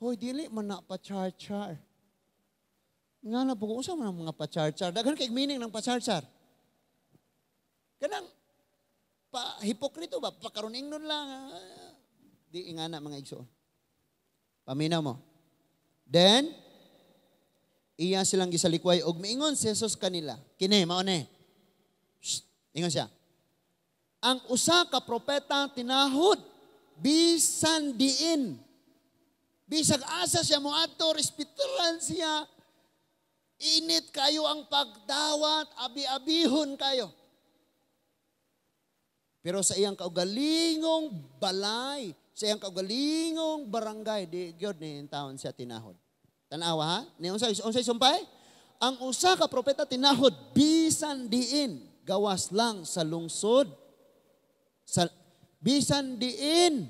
hoy, dili man na pa char-char. Nga na po, unsa man ang mga pa-char-char? Daghan kay meaning ng pa-char-char. Kanang pa hipokrito ba? Pakaron ingnon lang. Di ingana mga igsoon. Paminaw mo. Then, iya silang gisalikway og miingon si Jesus kanila. Kini mao ni. Shh, ingon siya. Ang usa ka propeta tinahod bisan diin. Bisag asa siya moadto, respetuhan siya. Init kayo ang pagdawat, abi-abihon kayo. Pero sa iyang kaugalingong balay, sa iyang kaugalingong barangay, di gyud ni taon siya tinahod. Tanawa ha? Ni unsay unsay sumpay? Ang usa ka propeta tinahod bisan diin, gawas lang sa lungsod. Sa bisan diin,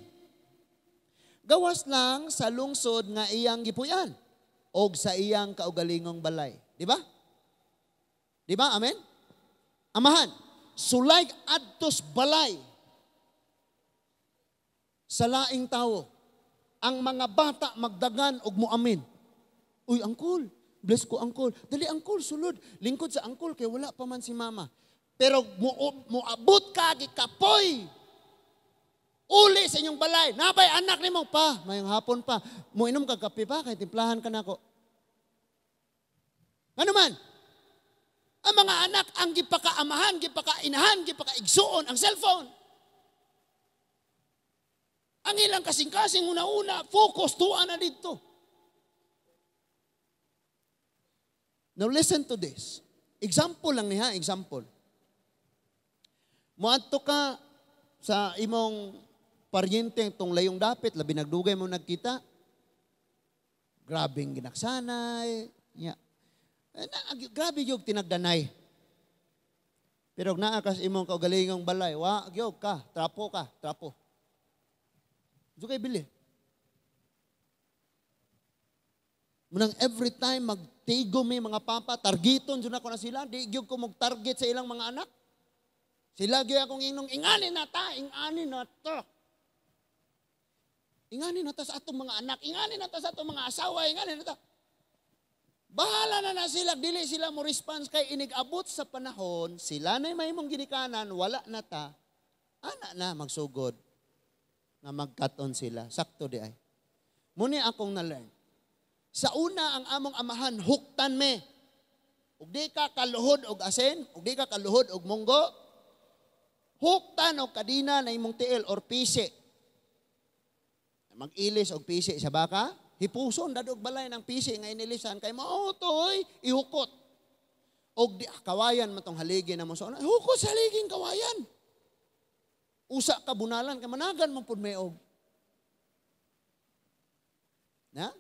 gawas lang sa lungsod nga iyang gipuy-an og sa iyang kaugalingong balay. Di ba? Di ba? Amen? Amahan, sulay adtos balay sa laing tawo. Ang mga bata magdagan og moamin. "Uy, angkol, bless ko, angkol. Dali, angkol, sulod." Lingkod sa angkol kay wala pa man si mama. Pero moabot ka gikapoy. Uli sa inyong balay. Nabay anak nimo pa. "Mayong hapon pa. Moinom ka kape pa kay timplahan ka nako." Ano man? Ang mga anak ang gipakaamahan, gipakainahan, gipakaigsuon ang cellphone. Ang ilang kasing-kasing una-una, focus tuwa na dito. Now listen to this. Example lang niya, example. Moadto ka sa imong paryente tong layong dapit, labi nagdugay mo nagkita. Grabeng ginaksanay. Ya. Grabe yung tinagdanay. Pero naa ka sa imong kaugalingong balay, wa gyud ka, trapo ka, trapo. Diyo kay bili. Munang every time magtigo mi mga papa, targeton jud ako na sila, di gyud ko mag-target sa ilang mga anak. Sila gyud akong inong, ingani na ta, ingani na ta. Ingani na ta sa atong mga anak, ingani na ta sa atong mga asawa, ingani na ta. Bahala na na sila, dili sila mo response kay inig-abot sa panahon, sila na'y mahimong ginikanan, wala na ta, ana na magsugod nga magkaton sila. Sakto di ay. Muni akong na-learn. Sa una, ang among amahan, huktan me. Ug di ka kaluhod og asin, ug di ka kaluhod og munggo, huktan og kadina na imong tiil or pisi. Mag-ilis og pisi sa baka, hipuson dadog balay ng pisi nga inilisan kay mautoy ihukot. Og di, kawayan man tong haligi na mo sa una, hukot sa haliging kawayan. Usa ka bunalan kay managan man pud may og. Na?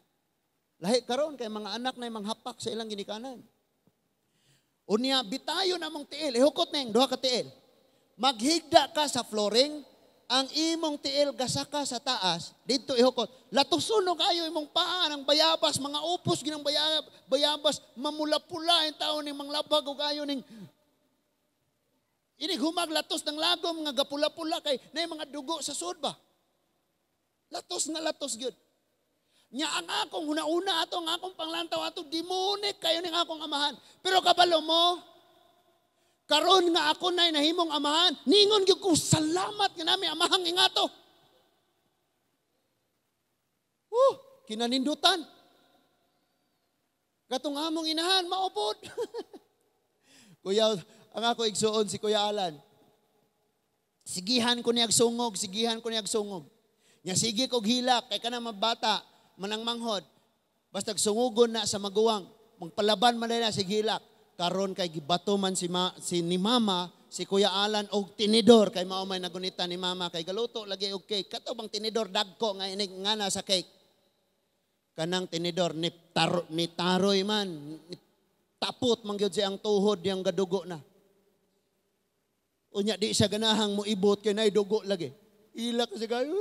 Lahi karon kay mga anak na manghapak sa ilang ginikanan. Unya bitayon among tiil, ihukot ning duha ka tiil. Maghigda ka sa flooring, ang imong tiil gasaka sa taas, dito ihukot. Latuson no kayo imong paa ng bayabas, mga upos ginang bayabas, mamula-pula ang tao ning manglabag og ayo ning inig humag latos ng lagom nga gapula-pula kay nay mga dugo sa sud ba. Latos nga latos gyud. Nya ang akong huna-una ato, ang akong panglantaw ato, demonic kayo ning akong amahan. Pero kabalo mo, karon nga ako na'y nahimong amahan, ningon gyud ko salamat nga nami amahang ingato. Kinanindutan. Katong among inahan, maupod. Kuya, ang ako igsuon si Kuya Alan. Sigihan ko niyag sungog, sigihan ko niyag sungog. Nya sige kog hilak, kay kana mabata, manang manghod. Basta sungugon na sa maguwang, magpalaban man na sige hilak. Karon kay gibato man si ni mama, si Kuya Alan og tinidor kay mao may nagunita ni mama kay galuto lagi og cake. Kato bang tinidor dagko nga inig ngana sa cake. Kanang tinidor ni taro, ni taroy man, ni tapot man gyud siyang tuhod yang gadugo na. Unya di siya ganahang moibot kay nay dugo lagi. Ilak siya kayo.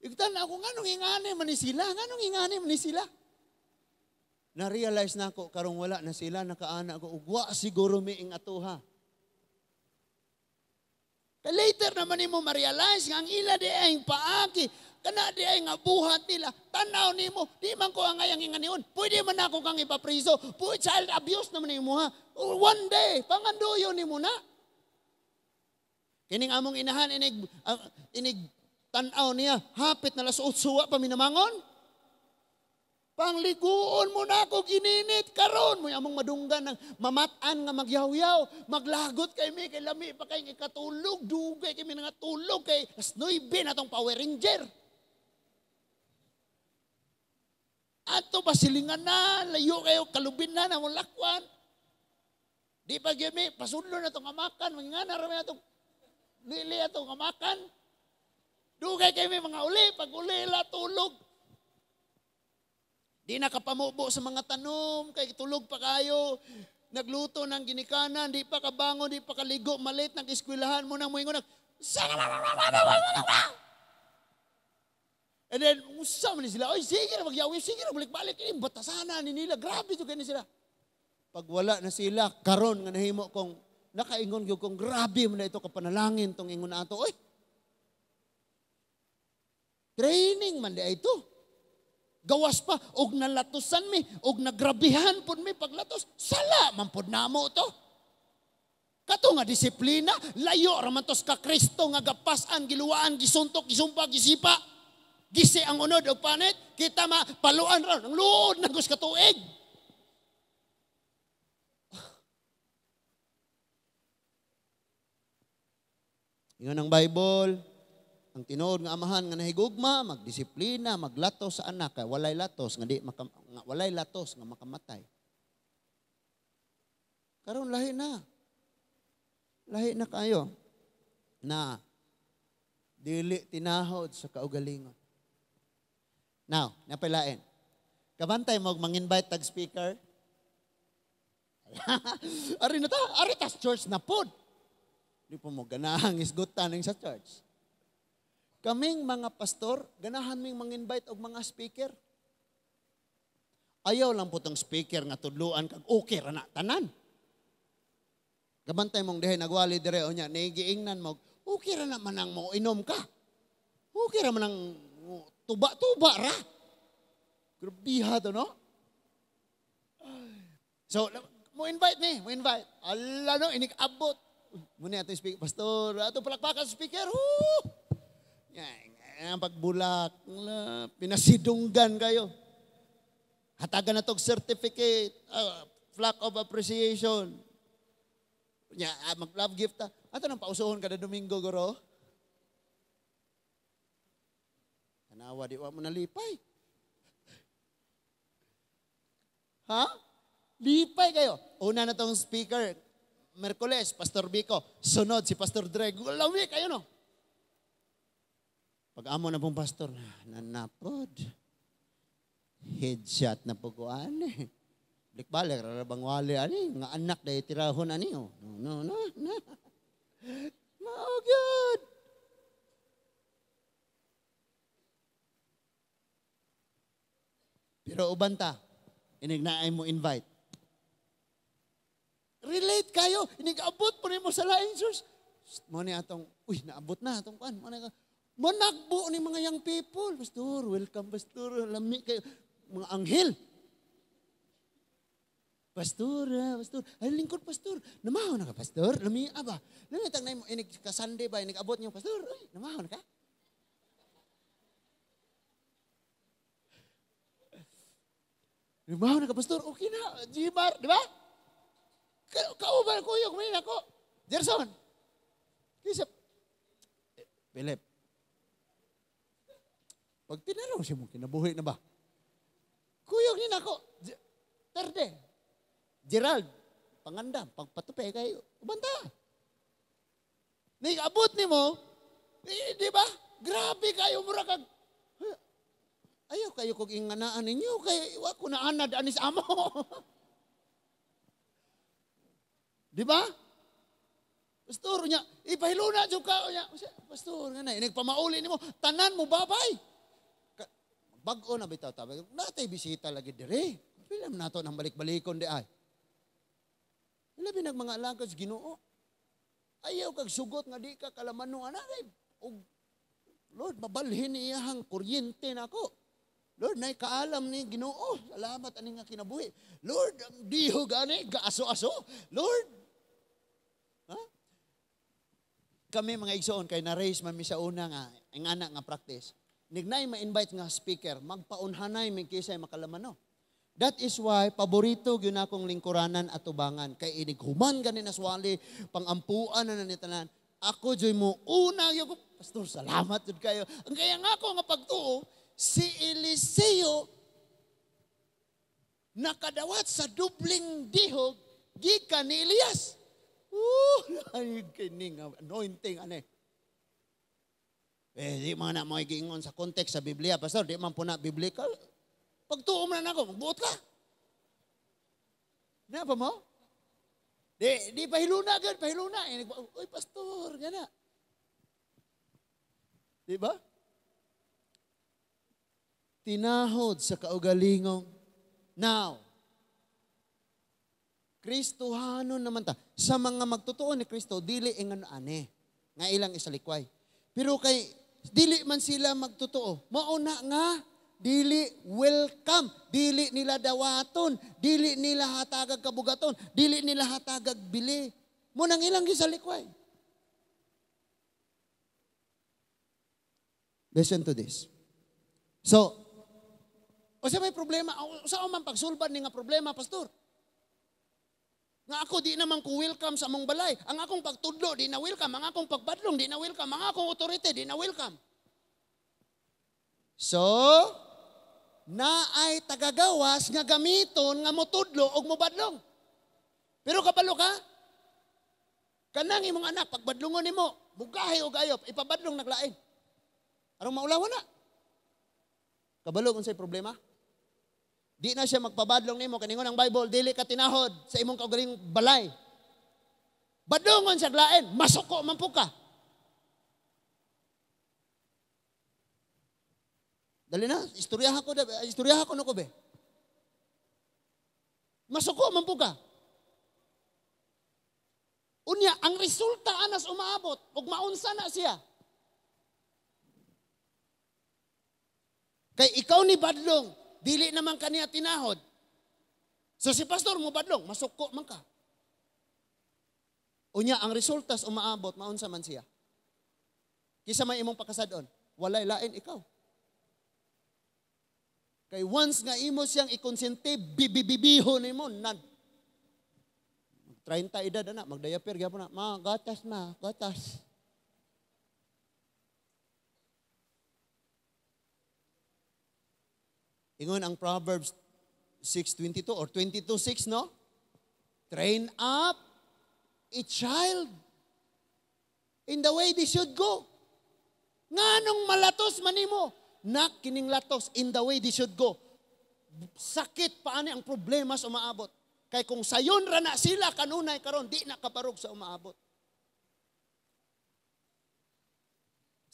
Igtan ako nganong ingani man ni sila, nganong ingani man ni sila. Na-realize na ako, karong wala na sila, nakaana ako, ugwa siguro miing atuha. Kaya later naman nimo ma-realize nga ang ila di ay paagi, kana di ay nga buhat nila, tanaw nimo, di man ko ang ayang inganion, pwede man ako kang ipapriso, pwede child abuse naman nimo ha. One day, panganduyo nimo na. Kining among inahan, inig tanaw niya, hapit na las 8 pa minamangon. Pangliguon mo na ako gininit karon mo among madunggan ng mamatan nga magyawyaw, maglagot kay mi kay lami pa kay ikatulog, dugay kay mi nga tulog kay alas 9 na tong Power Ranger. Ato ba silingan na, layo kayo, kalubin na, namong lakwan. Di pa gyud mi, pasudlo na itong amakan, mga nga na itong lili atong amakan. Dugay kay mi mga uli, pag uli la tulog. Di na kapamubo sa mga tanom, kay tulog pa kayo. Nagluto ng ginikanan, di pa kabangon, di pa kaligo, malit ng eskwelahan mo nang muingon. And then, usa man sila, oy, sige na magyawi, sige na balik-balik, eh, batasana ni nila, grabe to gani sila. Pag wala na sila, karon nga nahimo kong, nakaingon gyud kong grabe man na ito kapanalangin tong ingon ato, oy. Training man di ay ito. Gawas pa, og nalatusan mi, og nagrabihan pud mi paglatos, sala man pud namo to. Kato nga disiplina, layo ra man tos ka Kristo nga gapasan, giluwaan, gisuntok, gisumpa, gisipa. Gisi ang unod og panit, kita ma paluan ra ang luod na gus katuig. Ingon ang Bible, ang tinuod nga amahan nga nahigugma, magdisiplina, maglatos sa anak, kay walay latos nga di maka, nga walay latos nga makamatay. Karon lahi na. Lahi na kayo na dili tinahod sa kaugalingon. Now, napailain. Kabantay mo mang-invite tag speaker. Ari na ta, ari tas church na pod. Di po mo ganahang isgutan sa church. Kaming mga pastor, ganahan ming mang-invite og mga speaker. Ayaw lang po tong speaker nga tudluan kag okay ra na tanan. Kabantay mong dihay nagwali dire o nya, nigiingnan mo, okay ra na man ang mo inom ka. Okay ra man ang tuba-tuba ra. Grabiha to, no? So, mo invite me, mo invite. Ala no, inikabot. Muna ato speaker, pastor, ato palakpakan speaker. Woo! Yan, ang pagbulak, pinasidunggan kayo. Hatagan na tog certificate, plaque of appreciation. Nya, mag-love gift ta. Ato nang pausohon kada Domingo, guro. Tanawa, di wa mo nalipay. Ha? Lipay kayo. Una na tong speaker, Merkules, Pastor Bico. Sunod si Pastor Dreg. Lami kayo, no? Pag amo na pong pastor, nanapod. Headshot na po ko, ani. Balik-balik, rarabang wali, ani. Mga anak dahil tirahon, ani. Oh. No, no, no, no. Mao gyud. Pero uban ta, inig naay mo invite. Relate kayo, inig-abot po nimo sa laing source. Mo ni atong, uy, naabot na atong kuan. Mo ni managbo ni mga young people. Pastor, welcome pastor, lami kayo. Mga anghel. Pastor, pastor, ay lingkod pastor. Namaho na ka pastor, lami aba. Lami tang mo inig ka Sunday ba inig abot niyo pastor. Ay, namaho na ka. Namaho na ka pastor, okay na, Gmar, di ba? Kauban kuyog man ako. Gerson. Kisa Philip. Pag tinaraw siya mo, kinabuhi na ba? Kuyog ni nako. Terde. Gerald, pangandam, pagpatupe kayo, ubanta. Nag-abot ni mo, eh, di ba? Grabe kayo, mura kag, ayaw kayo kog inganaan ninyo, kay wa ko na anad anis amo. Di ba? Pastor, nya, ipahiluna jud ka nya. Pastor, nga na, inigpamauli nimo, tanan mo babay. Bag-o na bitaw tabi. Natay bisita lagi dire. Pila man nato nang balik-balikon di ay. Labi nag mga alagad sa Ginoo. Ayaw kag sugot nga di ka kalamano anak ay. Og Lord, mabalhin iyahang kuryente nako. Lord, nay kaalam ni Ginoo. Salamat ani nga kinabuhi. Lord, ang diho gani gaaso-aso. Lord. Ha? Kami mga igsoon kay na-raise man mi sa una nga ang anak nga practice. Nignay ma-invite nga speaker, magpaunhanay mi kisay makalamano. That is why paborito gyud akong lingkuranan at tubangan kay inig human gani naswali pangampuan na ni tanan. Ako joy mo una gyud ko, pastor, salamat jud kayo. Ang kaya nga ako nga pagtuo si Eliseo Nakadawat sa dubling dihog gikan ni Elias. Ay kining anointing ane. Eh, di man na mo giingon sa context sa Biblia, pastor, di man po na biblical. Pagtuo man na ako, magbuot ka. Na pa mo? Di pahiluna gud, pahiluna. Uy, pastor, gana. Di ba? Tinahod sa kaugalingong. Now, Kristohanon naman ta. Sa mga magtotoo ni Kristo, dili ingon ane nga ilang isalikway. Pero kay dili man sila magtotoo, mauna nga dili welcome, dili nila dawaton, dili nila hatagag kabugaton, dili nila hatagag bili. Munang ilang gisalikway. Listen to this. So, o sa may problema, o sa man pagsulbad ni nga problema, pastor? Nga ako di naman ko welcome sa among balay. Ang akong pagtudlo di na welcome, ang akong pagbadlong di na welcome, ang akong authority di na welcome. So, naay tagagawas nga gamiton nga motudlo og mobadlong. Pero kabalo ka? Kanang imong anak pagbadlongon nimo, mugahi og ayop, ipabadlong naglain. Aron maulawan na. Kabalo unsay problema? Di na siya magpabadlong nimo kaningon ang Bible, dili ka tinahod sa imong kaugalingong balay. Badlongon siya lain, masuko man po ka. Dali na, istoryaha ko no ko be. Masuko man po ka. Unya, ang resulta anas umaabot, ug maunsa na siya. Kay ikaw ni badlong, dili naman kaniya tinahod. So si pastor mo badlong, masuko man ka. Unya, ang resultas umaabot, maunsa man siya. Kisa may imong pakasadon, walay lain ikaw. Kay once nga imo siyang ikonsente, bibibibiho nimo nan. 30 edad na, magdayaper gyapon na, ma gatas ma, gatas. Ingon ang Proverbs 6:22 or 22:6, no? Train up a child in the way they should go. Nganong malatos manimo? Nak kining latos in the way they should go. Sakit paani ang problema sa umaabot. Kay kung sayon ra na sila kanunay karon, di na kabarog sa umaabot.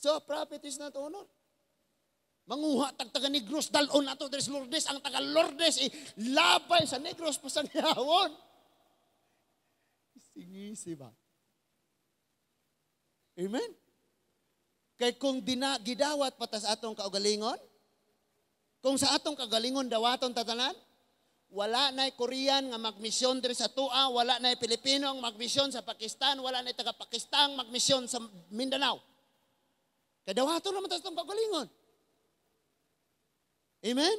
So, prophet is not honor. Manguha tag taga Negros, dalon ato diri sa Lourdes, ang taga Lourdes labay sa Negros pasangyawon. Singisi ba? Amen? Kay kung dina gidawat patas atong kaugalingon, kung sa atong kaugalingon dawaton tatanan, wala na'y Korean nga magmisyon diri sa Tua, wala na'y Pilipino ang magmisyon sa Pakistan, wala na'y taga Pakistan magmisyon sa Mindanao. Kay dawaton naman tas atong kaugalingon. Amen?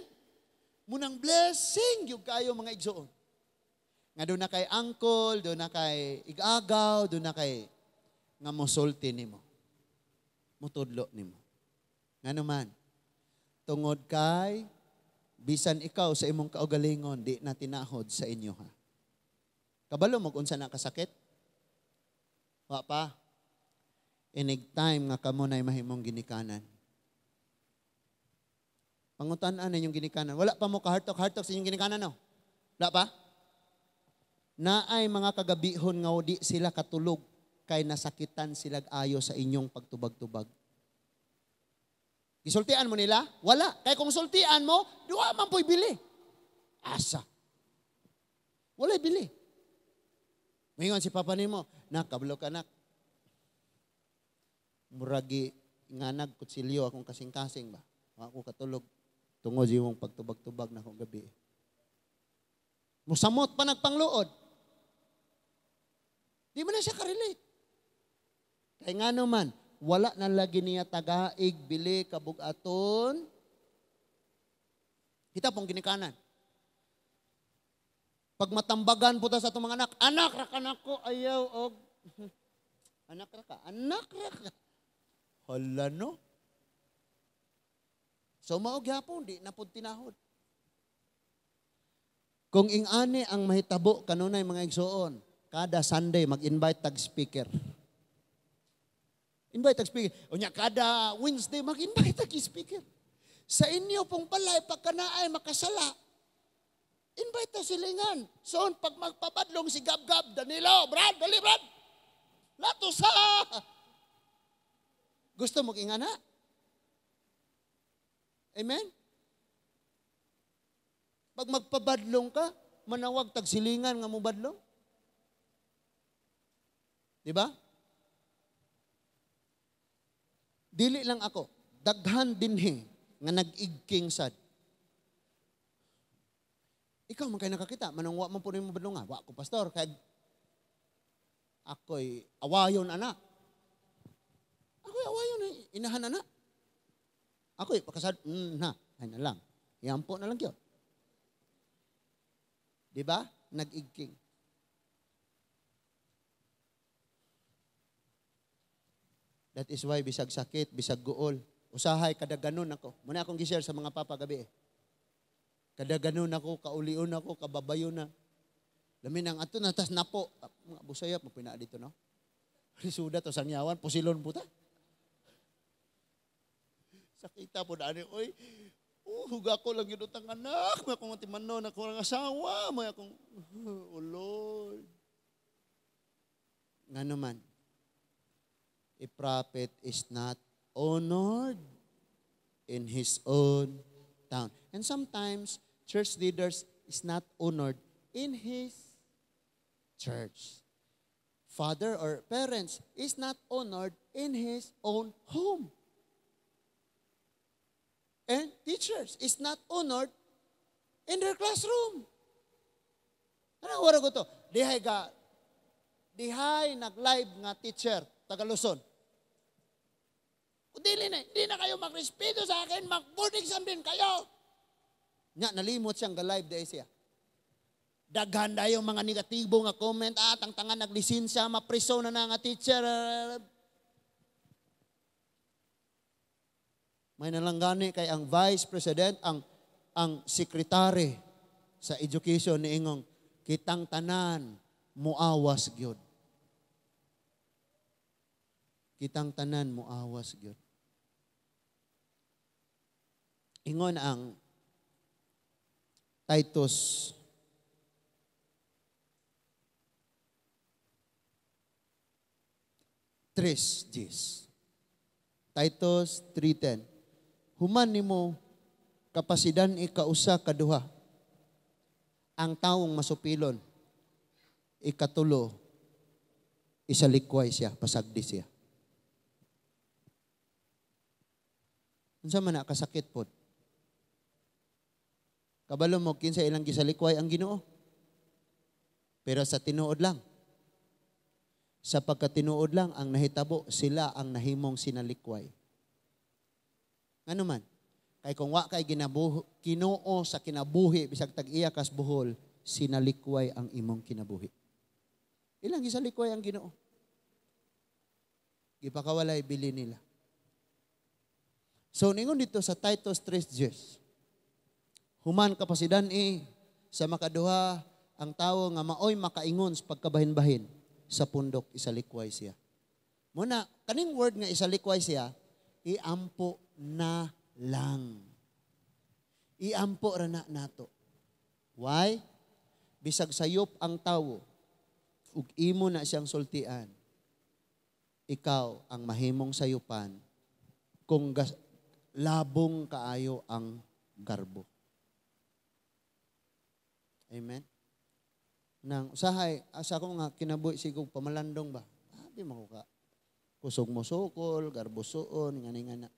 Munang blessing yung kayo mga igsoon. Nga doon na kay uncle, doon na kay igagaw, doon na kay nga mosulti nimo. Mutudlo nimo. Nga naman, tungod kay bisan ikaw sa imong kaugalingon, di na tinahod sa inyo ha. Kabalo mo kung unsa na kasakit? Wa pa. Inig time nga kamo na'y mahimong ginikanan. Pangutan-an inyong ginikanan. Wala pa mo kahartok-hartok sa inyong ginikanan, no? Wala pa? Naay mga kagabihon nga di sila katulog kay nasakitan sila ayo sa inyong pagtubag-tubag. Gisultian mo nila? Wala. Kay kung sultian mo, duwa man po'y bili. Asa. Wala'y bili. Mingon si papa nimo, nak, kabalo ka nak. Muragi nganag kutsilyo akong kasing-kasing ba? Ako katulog. Tungod imong pagtubag-tubag na akong gabi. Musamot pa nagpangluod. Di mo na siya karelate. Kaya nga naman, wala na lagi niya tagaig, bili, kabugaton. Kita pong ginikanan. Pag matambagan po ta sa itong mga anak, anak ra ka nako, ayaw, og. Anak ra ka, anak ra ka. Hala no. So mao gyapon, di na pud tinahod. Kung ingani ang mahitabo kanunay mga igsuon, kada Sunday mag-invite tag speaker. Invite tag speaker. Unya kada Wednesday mag-invite tag speaker. Sa inyo pong balay pagka naay makasala, invite ta silingan. So pag magpabadlong si Gab-Gab, Danilo, Brad, dali Brad. Lato sa. Gusto mo ingana? Amen? Pag magpabadlong ka, manawag tagsilingan nga mobadlong. Di ba? Dili lang ako, daghan dinhi nga nag-igking sad. Ikaw man kay nakakita, manong wa man po nimo badlong nga. Wa ko pastor, kay ako'y awayon anak. Ako'y awayon inahan anak. Ako'y pakasad, na, ay na lang. Iampo na lang yun. Di ba? Nag-igking. That is why bisag sakit, bisag guol. Usahay, kada ganun ako. Muna akong gishare sa mga papa gabi eh. Kada ganun ako, kaulion ako, kababayon na. Lamin ang ato na, tas napo. Mga busayap, mapinaa dito, no? Risuda to, sangyawan, pusilon puta. Sakita po na, oy, oh, huga ko lang yun utang anak, may akong timanon, ako ang asawa, may akong, oh Lord. Nga naman, a prophet is not honored in his own town. And sometimes, church leaders is not honored in his church. Father or parents is not honored in his own home. And teachers is not honored in their classroom. Ano wala ko to? Dihay ka, dihay nag-live nga teacher, taga Luzon. Dili na, hindi na kayo magrespeto sa akin, mag-board exam din kayo. Nga, nalimot siyang ga-live dahil siya. Daghan dayo mga negatibo nga comment, tangtangan naglisensya, mapriso na na nga teacher. May nalanggani kay ang vice president, ang sekretary sa education ni ingong kitang tanan muawas gyud. Kitang tanan muawas gyud. Ingon ang Titus 3:10. Titus 3:10. Human nimo kapasidan ikausa kaduha ang taong masupilon, ikatulo isalikway siya, pasagdi siya. Unsa man na kasakit pod? Kabalo mo kinsa ilang gisalikway ang Ginoo. Pero sa tinuod lang. Sa pagkatinuod lang ang nahitabo, sila ang nahimong sinalikway. Ngano man? Kay kung wa kay Ginoo sa kinabuhi bisag tag-iya kas buhol, sinalikway ang imong kinabuhi. Ilang gisalikway ang Ginoo? Gipakawalay bili nila. So ningon dito sa Titus 3:10. Human kapasidan sa makaduha ang tawo nga maoy makaingon sa pagkabahin-bahin sa pundok isalikway siya. Muna kaning word nga isalikway siya, iampo na lang. Iampo ra na nato. Why? Bisag sayop ang tawo ug imo na siyang sultian, ikaw ang mahimong sayupan kung labong kaayo ang garbo. Amen? Nang usahay, asa ko nga kinabuhi sigog pamalandong ba? Abi mo ka. Kusog mo sukol, garbo suon, ngani-ngana.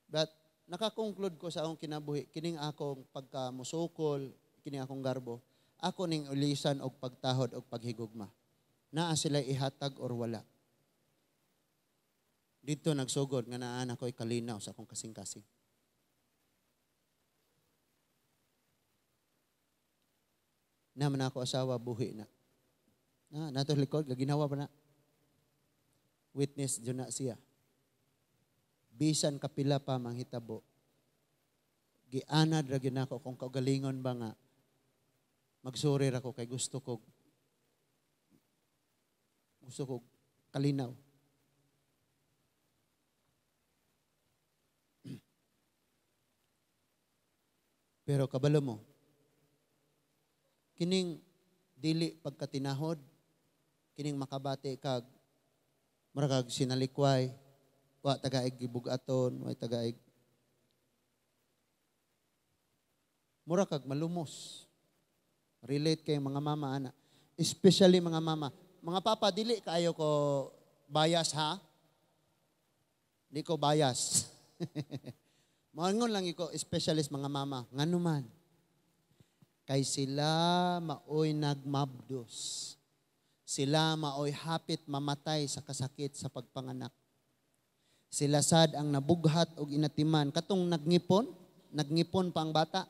But nakakonclude ko sa akong kinabuhi, kining akong pagkamusukol, kining akong garbo, ako ning ulisan og pagtahod og paghigugma. Naa sila ihatag or wala. Dito nagsugod nga naan ako'y kalinaw sa akong kasing-kasing. Naman ako asawa, buhi na. Na, nato likod, gaginawa pa na. Witness dyan na siya. Bisan kapila pa manghitabo. Gianad ra gyud nako kung kaugalingon ba nga Magsorry ra ko kay gusto ko kalinaw. Pero kabalo mo, kining dili pagkatinahod, kining makabati kag murag sinalikway, wa tagaig gibugaton, wa tagaig mura kag malumos. Relate kay mga mama ana, especially mga mama. Mga papa, dili kaayo ko bias ha. Di ko bias. Moingon lang ko, especially mga mama, ngano man kay sila maoy nagmabdos. Sila maoy hapit mamatay sa kasakit sa pagpanganak. Sila sad ang nabughat og inatiman. Katong nagngipon, nagngipon pa ang bata.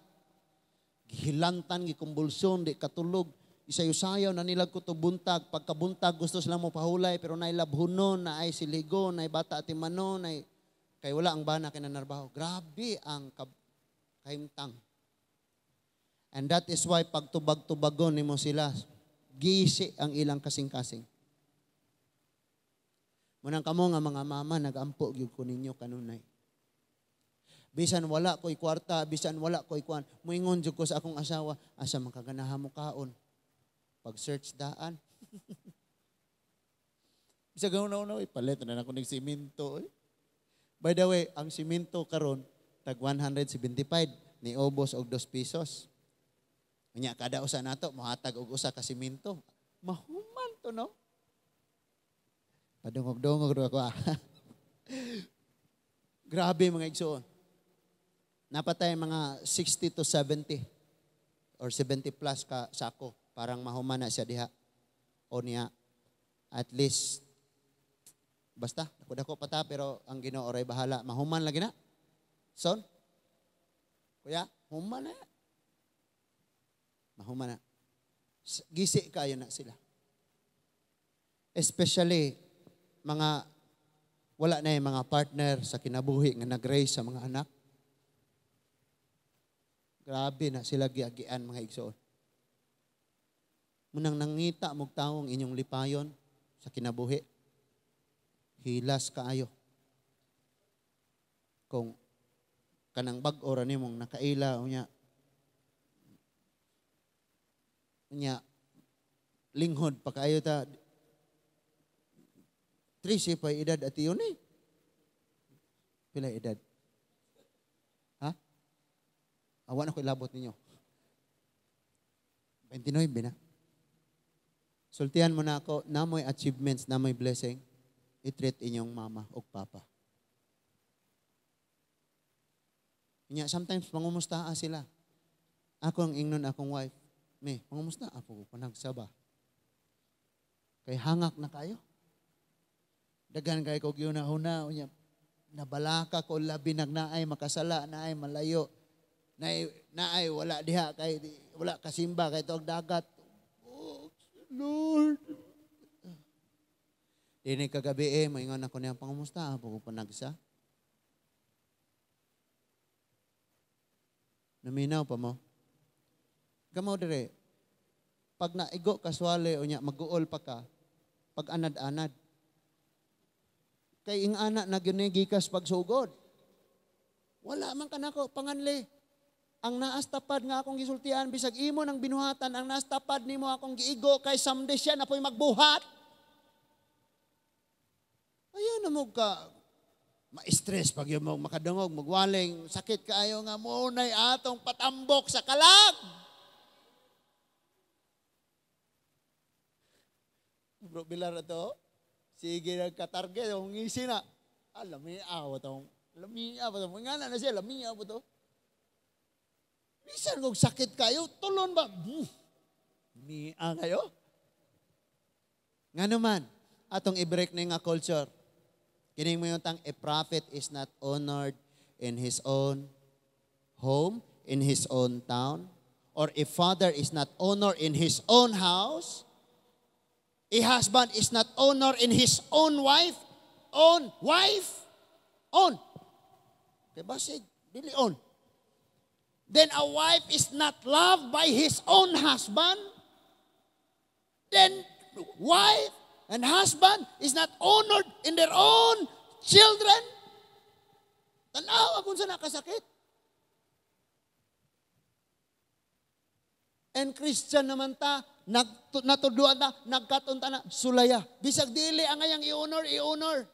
Gihilantan, gikumbulsyon, di katulog. Isayo-sayaw na nilag ko to buntag. Pagkabuntag gusto sila mo pahulay, pero naay labhunon, naay siligon, naay bata atimanon, naay kay wala ang bana kay nanarbaho. Grabe ang kahimtang. And that is why pagtubag-tubagon nimo sila, gisi ang ilang kasing-kasing. Munang kamo nga mga mama, nagampo gyud ko ninyo kanunay. Bisan wala ko'y kwarta, bisan wala ko'y kuan, muingon jud ko sa akong asawa, asa man kaganahan mo kaon? Pag-search daan. Bisag una-una, palit na nako ning simento. By the way, ang simento karon tag 175 ni ubos og 2 pesos. Unya kada usa nato mohatag og usa ka simento. Mahuman to, no? Padungog-dungog ro ako. Grabe mga igsoon. Napatay mga 60 to 70 or 70 plus ka sako parang mahuman na siya diha. O niya at least basta dako-dako pa ta, pero ang Ginoo ray bahala, mahuman lagi na. Son? Kuya, human na. Mahuman na. Gisi kayo na sila. Especially mga wala na yung mga partner sa kinabuhi nga nag-raise sa mga anak. Grabe na sila giagian mga igsoon. Munang nangita mog tawong inyong lipayon sa kinabuhi. Hilas kaayo. Kung kanang bag-o ra nimong nakaila unya unya linghod pa kaayo ta 13 pa edad at yun eh. Pila edad? Ha? Awa na ko ilabot ninyo. 29 na. Sultihan mo na ako, namoy achievements, namoy blessing, i-treat inyong mama o papa. Nya, sometimes pangumusta sila. Ako ang ingnon akong wife, me, pangumusta ako panagsaba. Kay hangak na kayo. Daghan kay ko gyuna-una, unya nabalaka ko labi nagnaay makasala, naay malayo. Naay, naay wala diha kay wala kasimba kay tuog dagat. Oh, Lord. Dini kagabi maingon ako niya, pangumusta ako ko panagsa. Naminaw pa mo. Kamo dire. Pag naigo kaswale unya maguol pa ka, pag anad-anad. Kay ing-ana na gyud gikas pagsugod. Wala man kanako panganli. Ang naas tapad nga akong gisultian bisag imo nang binuhatan, ang naas tapad nimo akong giigo kay someday siya na po'y magbuhat. Ayaw na mo ka ma-stress pag yung makadungog, magwaling, sakit kaayo nga munay atong patambok sa kalag. Bro, bilar na to. Sige, nagka-target, ang ngisi na. Alam, awa to. Lamia pa to. Nga na siya, lamia pa to. Bisan kung sakit kayo, tulon ba? Mia kayo? Nga naman, atong i-break na nga culture. Kining mo yung tang, a prophet is not honored in his own home, in his own town, or a father is not honored in his own house, a husband is not honored in his own wife, own wife, own. Kay basig, dili own. Then a wife is not loved by his own husband. Then wife and husband is not honored in their own children. Tanawa kung sa nakasakit. And Christian naman ta, natuduan ta, nagkaton ta na, sulaya. Bisag dili ang ngayang i-honor, i-honor.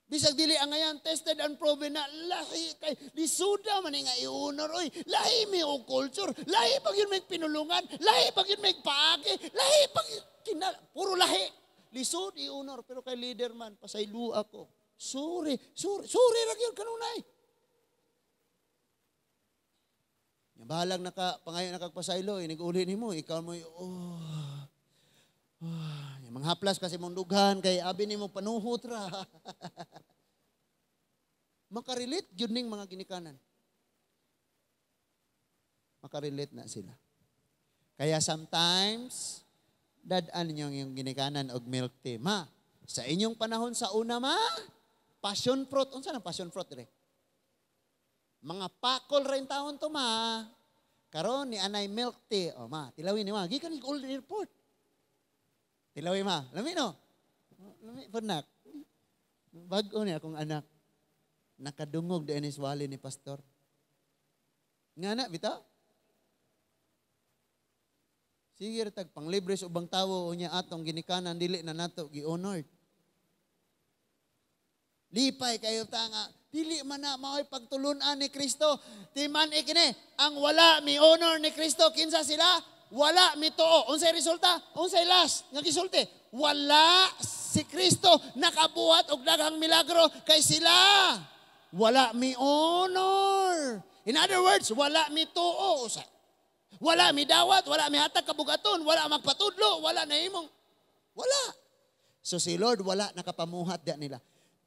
Bisag dili ang ngayan, tested and proven na lahi kay lisuda man nga i-honor oy. Lahi mi og culture, lahi pag yun may pinulungan, lahi pag yun may paagi, lahi pag kinal, puro lahi. Lisod i-honor pero kay leader man pasaylo ako. Sorry, sorry, sorry ra gyud kanunay. Bahalag naka pangayo nakagpasaylo, inig-uli nimo, ikaw mo oh. Oh. Manghaplas kasi mong dughan kay abi nimo panuhot ra. Makarelate gyud ning mga ginikanan. Makarelate na sila. Kaya sometimes dad-an ninyo ang iyong ginikanan og milk tea. Ma, sa inyong panahon sa una ma, passion fruit. Unsa nang passion fruit dire? Mga pakol ra in taon to ma. Karon ni anay milk tea. O ma, tilawin ni ma. Gikan ni Old Airport. Tilawi ma. Lami no? Lami po nak. Bago ni akong anak. Nakadungog din ni swali ni pastor. Nga na, bitaw? Sige tag panglibre sa ubang tawo unya atong ginikanan dili na nato gi-honored. Lipay kayo ta nga dili man na mao'y pagtulun-an ni Kristo. Timan ikini ang wala mi honor ni Kristo kinsa sila? Wala mituo. Unsay resulta? Unsay last nga gisulti? Wala si Kristo nakabuhat og daghang milagro kay sila. Wala mi honor. In other words, wala mituo. Wala mi dawat, wala mi hatag kabugaton, wala magpatudlo, wala nahimong wala. So si Lord wala nakapamuhat diya nila.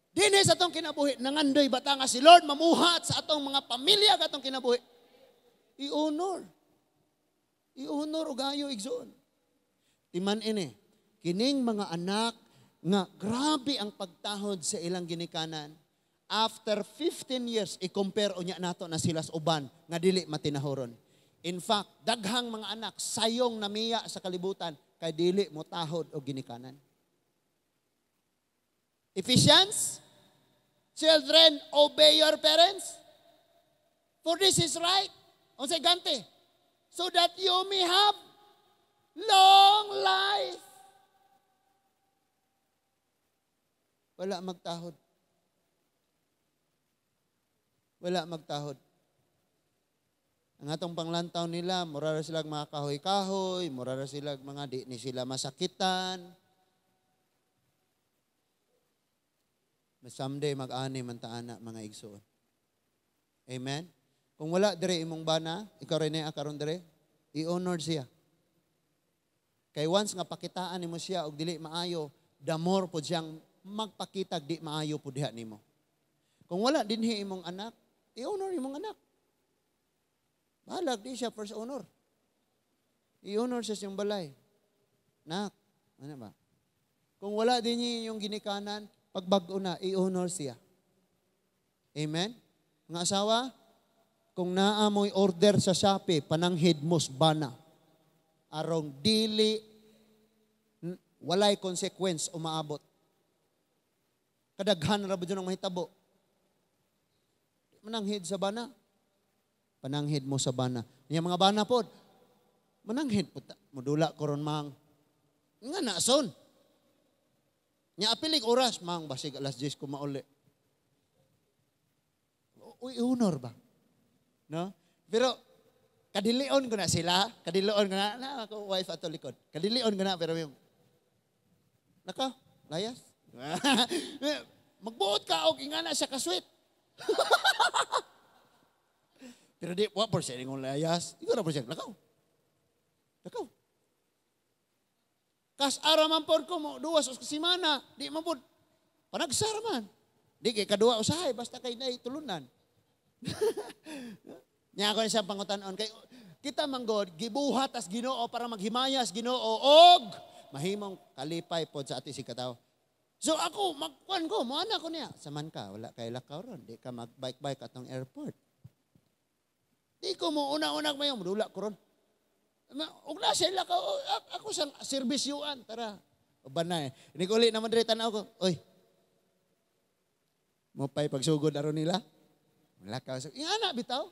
Dinhi sa atong kinabuhi, nangandoy bata nga si Lord mamuhat sa atong mga pamilya katong kinabuhi. I-honor. I-honor og ayo igsoon. Timan ini, kining mga anak nga grabe ang pagtahod sa ilang ginikanan. After 15 years, i-compare unya nato na sila sa uban nga dili matinahoron. In fact, daghang mga anak sayong namiya sa kalibutan kay dili mo tahod og ginikanan. Ephesians, children, obey your parents, for this is right. Unsay ganti? So that you may have long life. Wala magtahod. Wala magtahod. Ang atong panglantaw nila, mura ra sila mga kahoy-kahoy, mura ra sila mga di ni sila masakitan. Someday mag-ani man ta ana mga igsoon. Amen? Kung wala dire imong bana, ikaw rin na karon dire, i-honor siya. Kay once nga pakitaan nimo siya og dili maayo, the more pod siyang magpakitag di maayo pod diha nimo. Kung wala dinhi imong anak, i-honor imong anak. Balag di siya first honor. I-honor siya siyang balay. Nak, ano ba? Kung wala dinhi inyong ginikanan, pagbag-o na, i-honor siya. Amen? Mga asawa, kung naa mo'y order sa Shopee, pananghid mos bana. Arong dili, walay consequence umaabot. Kadaghan ra ba dyan ang mahitabo? Mananghid sa bana. Pananghid mo sa bana. Niya mga bana pod, mananghid po ta. Mudula koron mang. Nga na, son. Nya apilig oras, mang, basig alas 10 ko mauli. Uy, honor ba? No? Pero kadilion ko na sila, kadilion ko na, na ako wife ato likod. Kadilion ko na pero yung naka, layas. Magbuot ka og ingana siya ka sweet. Pero di wa por siya ingon layas. Ikaw na por siya lakaw. Lakaw. Kas ara man por ko mo duwas sa semana, di man pod panagsara man. Di kay kaduwa usahay basta kay nay tulunan. Nya ako sa pangutanon kay kita man God gibuhat as Ginoo para maghimayas Ginoo og mahimong kalipay pod sa ati si katawo. So ako magkuan ko mo ana ko niya. Saman ka wala kay lakaw ron, di ka mag-bike-bike atong airport. Di ko mo una-una mayo modula ko ron. Ug na sila ka ako sang serbisyuan tara. Uban na eh. Ini uli naman diri tan-aw ko. Oy. Mo pay pagsugod aron nila. Lakaw. Ingana bitaw.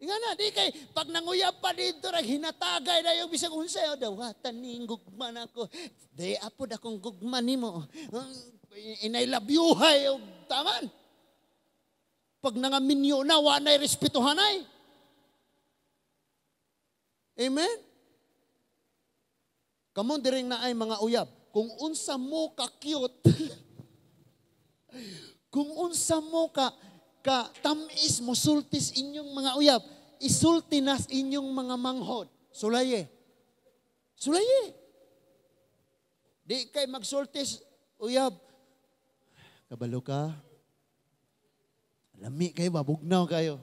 Ingana di kay pag nanguyab pa dito rag hinatagay dayon bisag unsa dawatan ning gugma nako. Di apod akong gugma nimo. Inay love you hay og taman. Pag nangaminyo na, wa na'y respetuhanay. Amen? Kamon diring naay mga uyab, kung unsa mo ka cute, kung unsa mo ka tamis mo sultis inyong mga uyab, isulti nas inyong mga manghod. Sulaye. Sulaye. Di kay magsultis uyab. Kabalo ka. Lami kayo, mabugnaw kayo.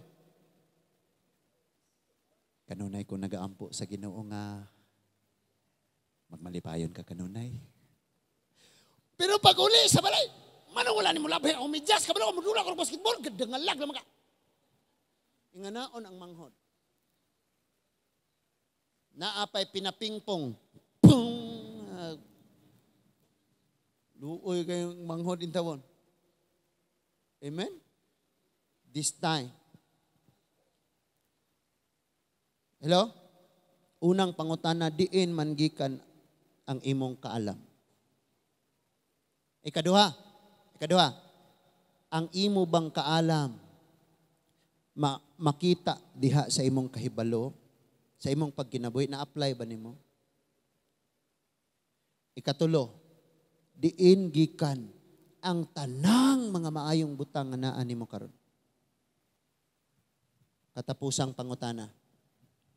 Kanunay ko nagaampo sa Ginoo nga magmalipayon ka kanunay. Pero pag uli sa balay, manong wala ni mo labi akong medyas, kabalo ko mudula ko ng basketball, gadangalag lang ka. Inganaon ang manghod. Naapay pinapingpong. Pung! Luoy kayong manghod intawon. Amen? This time. Hello? Unang pangutana, diin man gikan ang imong kaalam. Ikaduha, ang imo bang kaalam makita diha sa imong kahibalo, sa imong pagkinabuhi, na-apply ba nimo? Ikatulo, diin gikan ang tanang mga maayong butang nga naa nimo karon. Katapusang pangutana,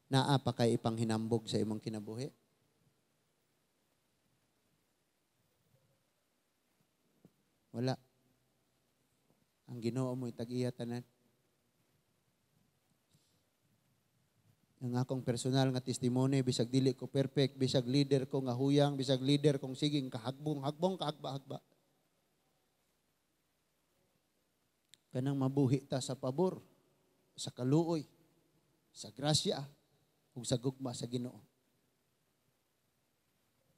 naa pa kay ipanghinambog sa imong kinabuhi? Wala. Ang Ginoo mo'y tag-iya tanan. Ang akong personal nga testimony, bisag dili ko perfect, bisag leader ko nga huyang, bisag leader kong siging kahagbong, hagbong, kahagba-hagba. Kanang mabuhi ta sa pabor, sa kaluoy, sa grasya, ug sa gugma sa Ginoo.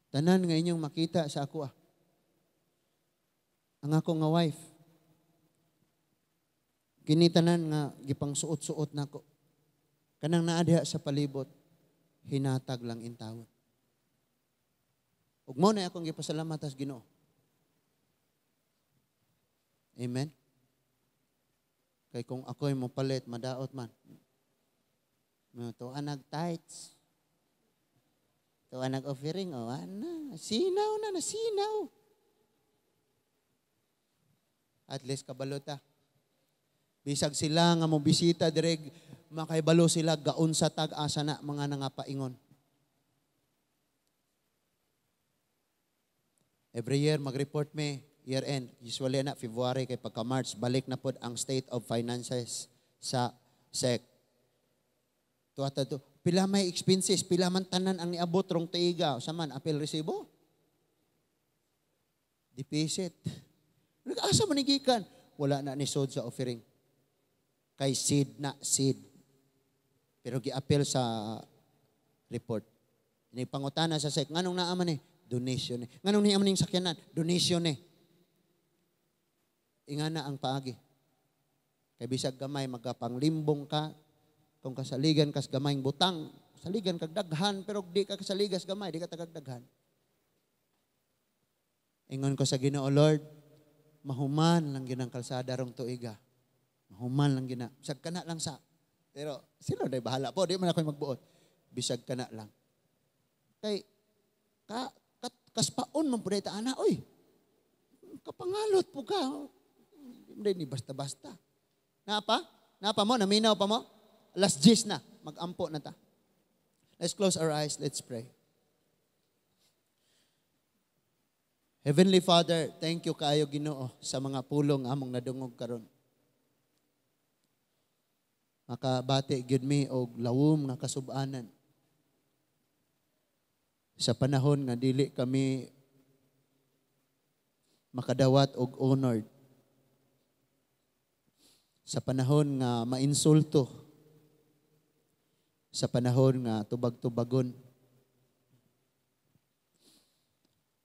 Tanan nga inyong makita sa ako ah. Ang ako nga wife, kini tanan nga gipangsuot-suot nako. Kanang naa diha sa palibot, hinatag lang intawon. Ug mao na akong gipasalamat sa Ginoo. Amen. Kay kung ako'y mopalit, madaot man. Tuwa nag-tithes. Tuwa nag-offering. O, ana. Sinaw na, nasinaw. At least kabalota. Bisag sila nga mo bisita direg, makaibalo sila gaun sa tag-asa na mga nangapaingon. Every year mag-report me, year end. Usually na February kay pagka March balik na pod ang state of finances sa SEC. Tuwa to. Pila may expenses, pila man tanan ang niabot rong tuiga, sa man apel resibo. Deficit. Nag-asa man ni gikan, wala na ni sod sa offering. Kay seed na seed. Pero giapel sa report. Ini pangutana sa SEC, nganong naa man ni? Donation ni. Nganong niya man ning sakyanan? Donation ni. Ingana ang paagi. Kay bisag gamay magapanglimbong ka, kung kasaligan kas gamayng butang, saligan kag daghan, pero di ka kasaligas gamay, di ka tagag daghan. Ingon ko sa Ginoo, Lord, mahuman lang ginang kalsada rong tuiga. Mahuman lang gina. Bisag kana lang sa. Pero sino day bahala po, di man ako magbuot. Bisag kana lang. Kay kaspaon man pud ta ana oy. Kapangalot po ka. Hindi ni basta-basta. Napa? Napa mo? Naminaw pa mo? Alas 10 na. Mag-ampo na ta. Let's close our eyes. Let's pray. Heavenly Father, thank you kaayo Ginoo sa mga pulong among nadungog karon. Makabati gyud mi og lawom nga kasub-anan. Sa panahon nga dili kami makadawat og honored. Sa panahon nga mainsulto Sa panahon nga tubag-tubagon,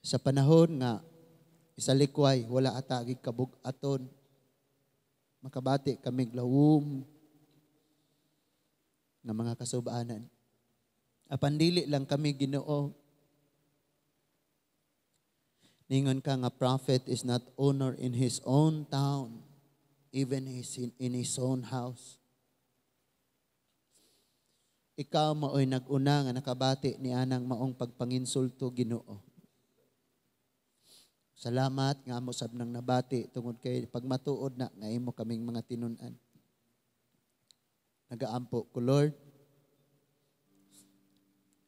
sa panahon nga isalikway, wala ata kabug-aton, makabati kami lawom nga mga kasubaanan. Apan dili lang kami, Ginoo. Ningon ka nga prophet is not honor in his own town, even in his own house. Ikaw maoy nag-una nga nakabati ni anang maong pagpanginsulto, Ginoo. Salamat nga amo sab nang nabati tungod kay pagmatuod na nga imo kaming mga tinun-an. Nagaampo ko, Lord,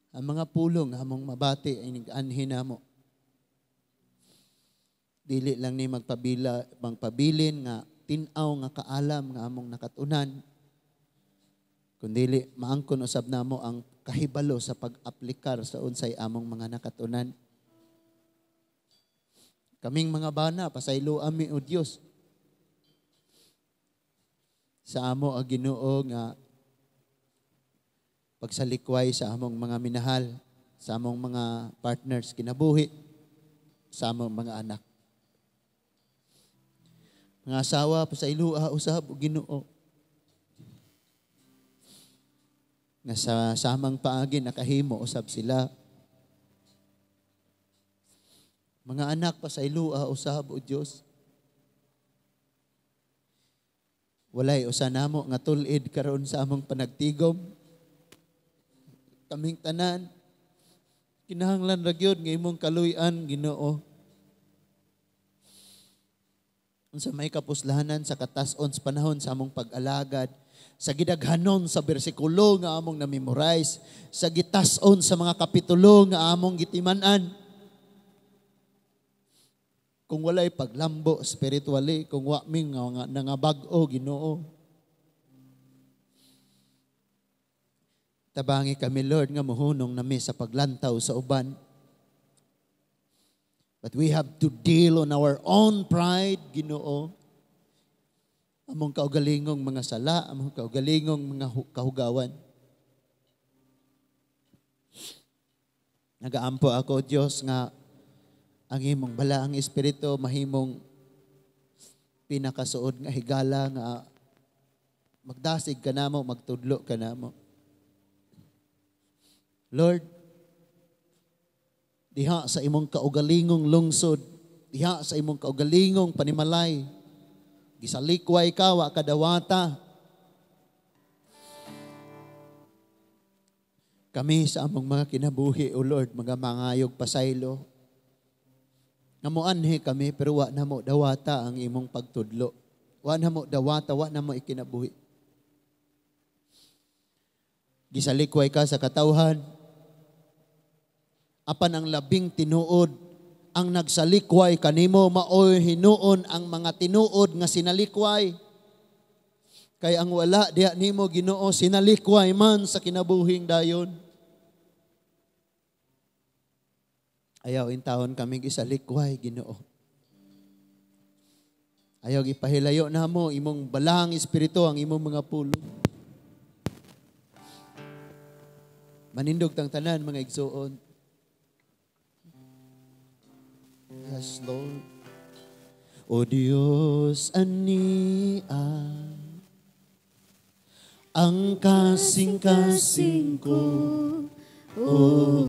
ang mga pulong nga among mabati ay nag-anhin namo. Dili lang ni magpabilin nga tin-aw nga kaalam nga among nakatunan, kundili maangkon usab namo ang kahibalo sa pag-aplikar sa unsay among mga nakatunan. Kaming mga bana, pasaylo ami o Dios. Sa amo ang Ginoo nga pagsalikway sa among mga minahal, sa among mga partners kinabuhi, sa among mga anak. Mga asawa, pasayloa usab o Ginoo. Nga sa samang paagi nakahimo usab sila. Mga anak, pasayloa usab o Dios. Walay usa namo nga tul-id karon sa among panagtigom. Kaming tanan kinahanglan ra gyud nga imong kaluy-an, Ginoo. Unsa may kapuslahanan sa katas-on sa panahon sa among pag-alagad, sa gidaghanon sa bersikulo nga among na-memorize, sa gitas-on sa mga kapitulo nga among gitiman-an. Kung walay paglambo spiritually, kung wa mi nga nangabag-o, Ginoo. Tabangi kami, Lord, nga muhunong nami sa paglantaw sa uban. But we have to deal on our own pride, Ginoo. Among kaugalingong mga sala, among kaugalingong mga kahugawan. Nagaampo ako, Diyos, nga ang imong balaang espiritu mahimong pinakasuod nga higala nga magdasig ka namo, magtudlo ka namo. Lord, diha sa imong kaugalingong lungsod, diha sa imong kaugalingong panimalay, gisalikway ka, wa kadawata. Kami sa among mga kinabuhi, O Lord, mga mangayog pasaylo, nga moanhi kami, pero wa na mo dawata ang imong pagtudlo. Wa na mo dawata, wa na mo ikinabuhi. Gisalikway ka sa katawhan, apan ang labing tinuod, ang nagsalikway kanimo, maoy hinuon ang mga tinuod nga sinalikway. Kay ang wala diha nimo, Ginoo, sinalikway man sa kinabuhing dayon. Ayaw intawon kaming isalikway, Ginoo. Ayaw ipahilayo na mo imong balahang espiritu ang imong mga pulong. Manindog tang tanan mga igsuon. Yes, Lord. O Diyos, ania ang kasing-kasing ko, o